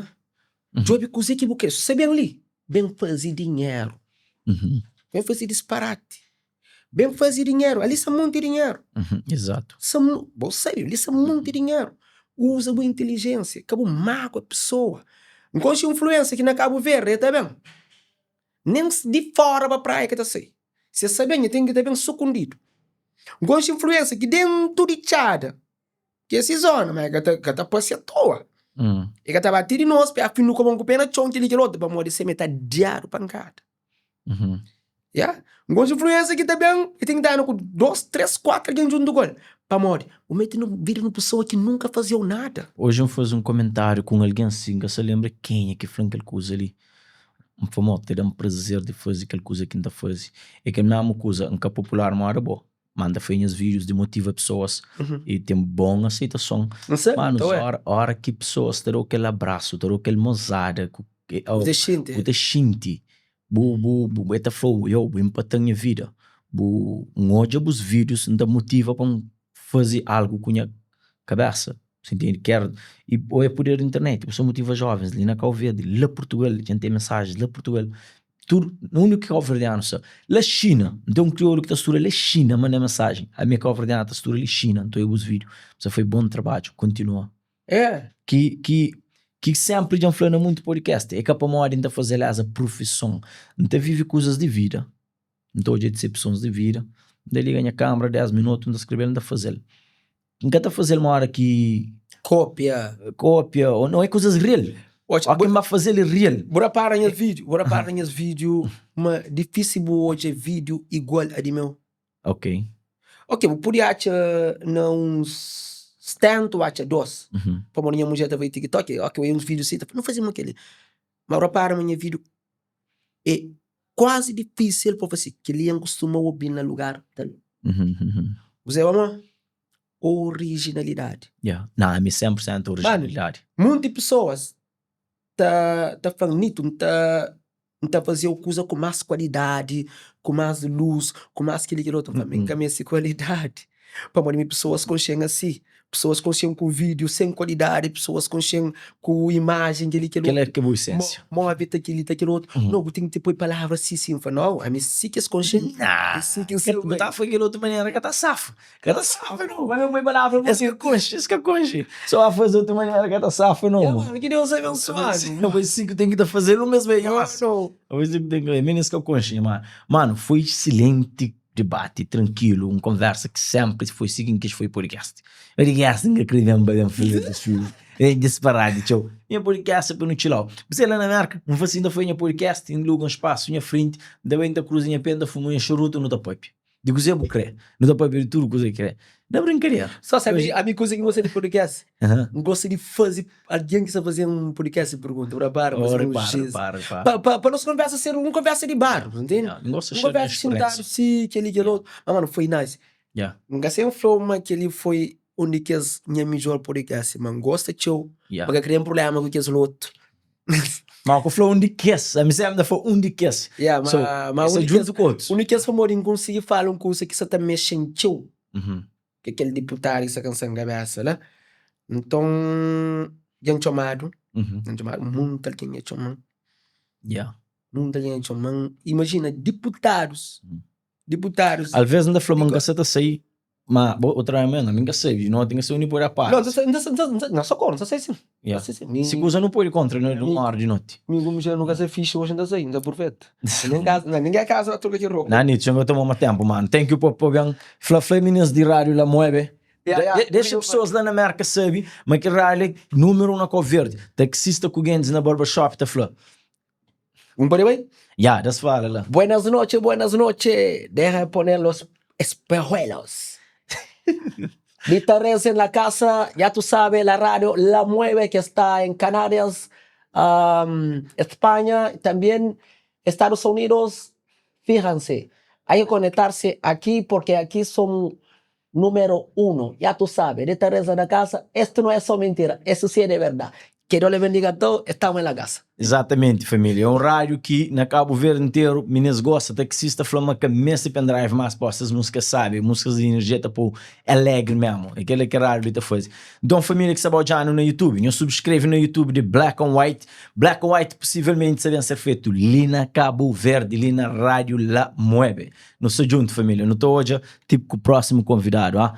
djobe kuzê ki bu kre, si bu sta ben li, ben faze dinheru, ben faze disparati. Ben faze dinheru, ali sta monti dinheru. Exato. Sa, bo sabe, ali sta monti dinheru. Uza bu intelijensia, ka bu magua pesoa. N konxe un influencer ki na Kabu Verdi, el ta ben, nen di fora pa praia ke ta sai. Si el sa ben, el ten ki ta ben sukundidu. N konxe influencer ki dentu di txada, ki é si zona, ma el ka ta, ka ta pasia atoa. El ka ta ba ti di nos, pa fin nu kobon ku pe na txon, kel-li kel otu, pamodi sima el ta diadu pankada. Ya, N gosta influensa ki ta ben i ten ki ta anda ku 2, 3, 4 algen djuntu ku el. Pamodi? Bu mete na vida di un pesoa ki nunka faze-u nada. Oji N faze un komentáriu ku un algen si, N ka sa lenbra kenha ki fla-m kel kuza li. N fla, Mo, ta da-m prazer di faze kel kuza ki N ta faze. É kel mésmu kuza, N ka popular moda bo, má N ta faze nhas vídius di motiva pesoas i ten bon aseitason. N sabe, Má ta oe. óra ki pesoas ta da-u kel abrasu, ta da-u kel mozada, ku Bu ta xinti. Bu ta xinti. Bu, bu, bu, el ta fla-u, yo, bu inpata-m nha vida. Bu, N odja bus vídius, N ta motiva pa N faze algu ku nha kabésa. Bu ntende? Ker, i oja puder di internet, bu sta motiva jóvens li na Kau Verdi, la Purtugal, dja N ten mensajens la Purtugal, tudu, na undi ki kauverdianu sta. La Xina, N ten un kriolu ki ta studa la Xina, manda mensajen, ami é kauverdianu ta studa li Xina, N ta oja bus vídiu. Bu sta faze bon trabadju, kontinua. É. Ki, ki. Ki sempri dja N fla na munti podcast, é ka pamodi N ta faze-l esa profison. N ta vive kuzas di vida, N ta odja disepsons di vida, N ta liga nha kamera 10 minutu, N ta skrebe-l, N ta faze-l. N ka ta faze-l ma ora ki. Kopia. Kopia, ou nau, é kuzas real. Oca ki N ba faze-l é real. Bu rapara nhas vídiu, bu rapara nhas vídiu ma difísil bu odja vídiu igual a di meu. Ok. Ok, bu pudi atxa na uns 70 bu atxa 2. Pamodi nha mudjer ta bai TikTok, ok, odja uns vídiu si, ta fla, nu faze ma keli. Ma bu rapara ma nha vídiu é kuazi difísil pa bu fla si, keli N kustuma obi na lugar tal. Bu sabe pamodi? Orijinalidadi. Ya, na ami 100% orijinalidadi. Manu, munti pesoas ta ta fla-m, Nito, N ta N ta faze-u kuza ku más kualidadi, ku más lus, ku más kel-li kel otu. N fla, mi N ka meste kualidadi, pamodi mi pesoas konxe-m asi. Pesoas konxe-m ku vídiu sen kualidadi, pesoas konxe-m ku imajen kel-li kel otu. Kel-la ki é bu isénsia. Móvel ta kel-li ta kel otu. No, bu ten ki poi palavra si, si. N fla, no, ami si ki es konxe-m, é si ki N sta Bu ta fla kel otu manera ka ta safa. Ka ta safa no. Vai poi palavra bu. Es ka konxe, es ka konxe. So a faze otu manera ka ta safa no. Ya mano, ki Deus abensuadu. Foi si ki ten ki ta faze-l un bes bai. Mano. Foi si ki ten ki, mi es ka konxe, mano. Mano, foi excelente debate, trankilu, un konversa ki senpri foi si ki N kis foi podcast. Podcast N ka kre ben pa ben faze des filme, é disparati txeu. Nha podcast é pa nu txilau. Bu sai la na Merka, N fla si N ta fai nha podcast, N luga un spasu nha frenti, N ta bai N ta kruza nha pé, N ta fuma nha xarutu, nu ta papia. Di kuzê bu kre. Nu ta papia di tudu kuza ki kre. Na brinkadera. Só sabe, ami kuza ki N gosta di podcast, N gosta di faze algen ki sta faze un podcast pergunta, bu repara, Oh, repara, repara, repara. Pa, pa, pa nos konversa ser un konversa di bar, bu ntende? Yeah, N gosta Un xeu di konversa xintadu experiência. si, kel-li, kel otu. Ma mano, foi nice. Yeah. N ka sen fla-u ma kel-li foi un di kes nha midjor podcast, ma N gosta txeu, Yeah. ma ka kria un prubléma ku kes otu. Ma ku fla un di kes, ami sempre ta fla un di kes. Yeah, ma, So, ma essa un di kes, junto ku otus. un di kes pamodi N konsigi fala un kuza ki sa ta mexe-m txeu. Uhum. Ki kel diputadu ki sta kansa-m kabesa la. Nton, dja N txomadu, Uhum. dja N txomadu, monti algen dja txoma-m. Yeah. Monti algen dja txoma-m. Imajina, diputadus, diputadus. Alvês N ta fla ma N ka sa ta sai, ma bo otra vez ami N ka sabe, noti N ka sabe undi pode Não, apara. N ta, n ta, na socorro, N ta sai sim. Yeah. N ta sai sim. Mi, Si kuza nu pode kontra na mi, uma hora di noti. mi ku Michel nu ka sa fixe hoje N ta sai, N ta perfeito. Nem casa, não, ninguém casa na troca de roupa. Nah Nitxo, N ka toma ma tempu, mano. Thank you pa pa ben fla fla minis di rádio La Mueve. Yeah, yeah. De, dexa pessoas lá na Merka sabe ma kel rádio é número 1 na Cabo Verde. Taxista ku gentis na barbershop ta fla. Un pode bai? Ya, das fala la. Buenas noches, buenas noches. Deja de poner los espejuelos. Vita Rez en la casa, ya tú sabes, la radio La Mueve que está en Canarias, um, España, también Estados Unidos. Fíjense, hay que conectarse aquí porque aquí somos número uno. Ya tú sabes, Rita Reza en la casa, esto no es só mentira, eso sí es de verdad. Que Dios les bendiga a todos, estamos en la casa. Exatamente família, é um rádio ki na Cabo Verde inteiro minis gosta, taxista fla ma ka meste pendrive mas pó ses músicas sabi, músicas di energia ta pou alegre mesmo, é kela ki rádio li ta faze. Nton família ki sta ba odjanu na YouTube, nhos subscreve na YouTube di Black on White, Black on White possivelmente sa ben ser fetu li na Cabo Verde, li na rádio La Mueve. Nu sta djuntu família, nu ta odja tipo ku próximo convidado, ah.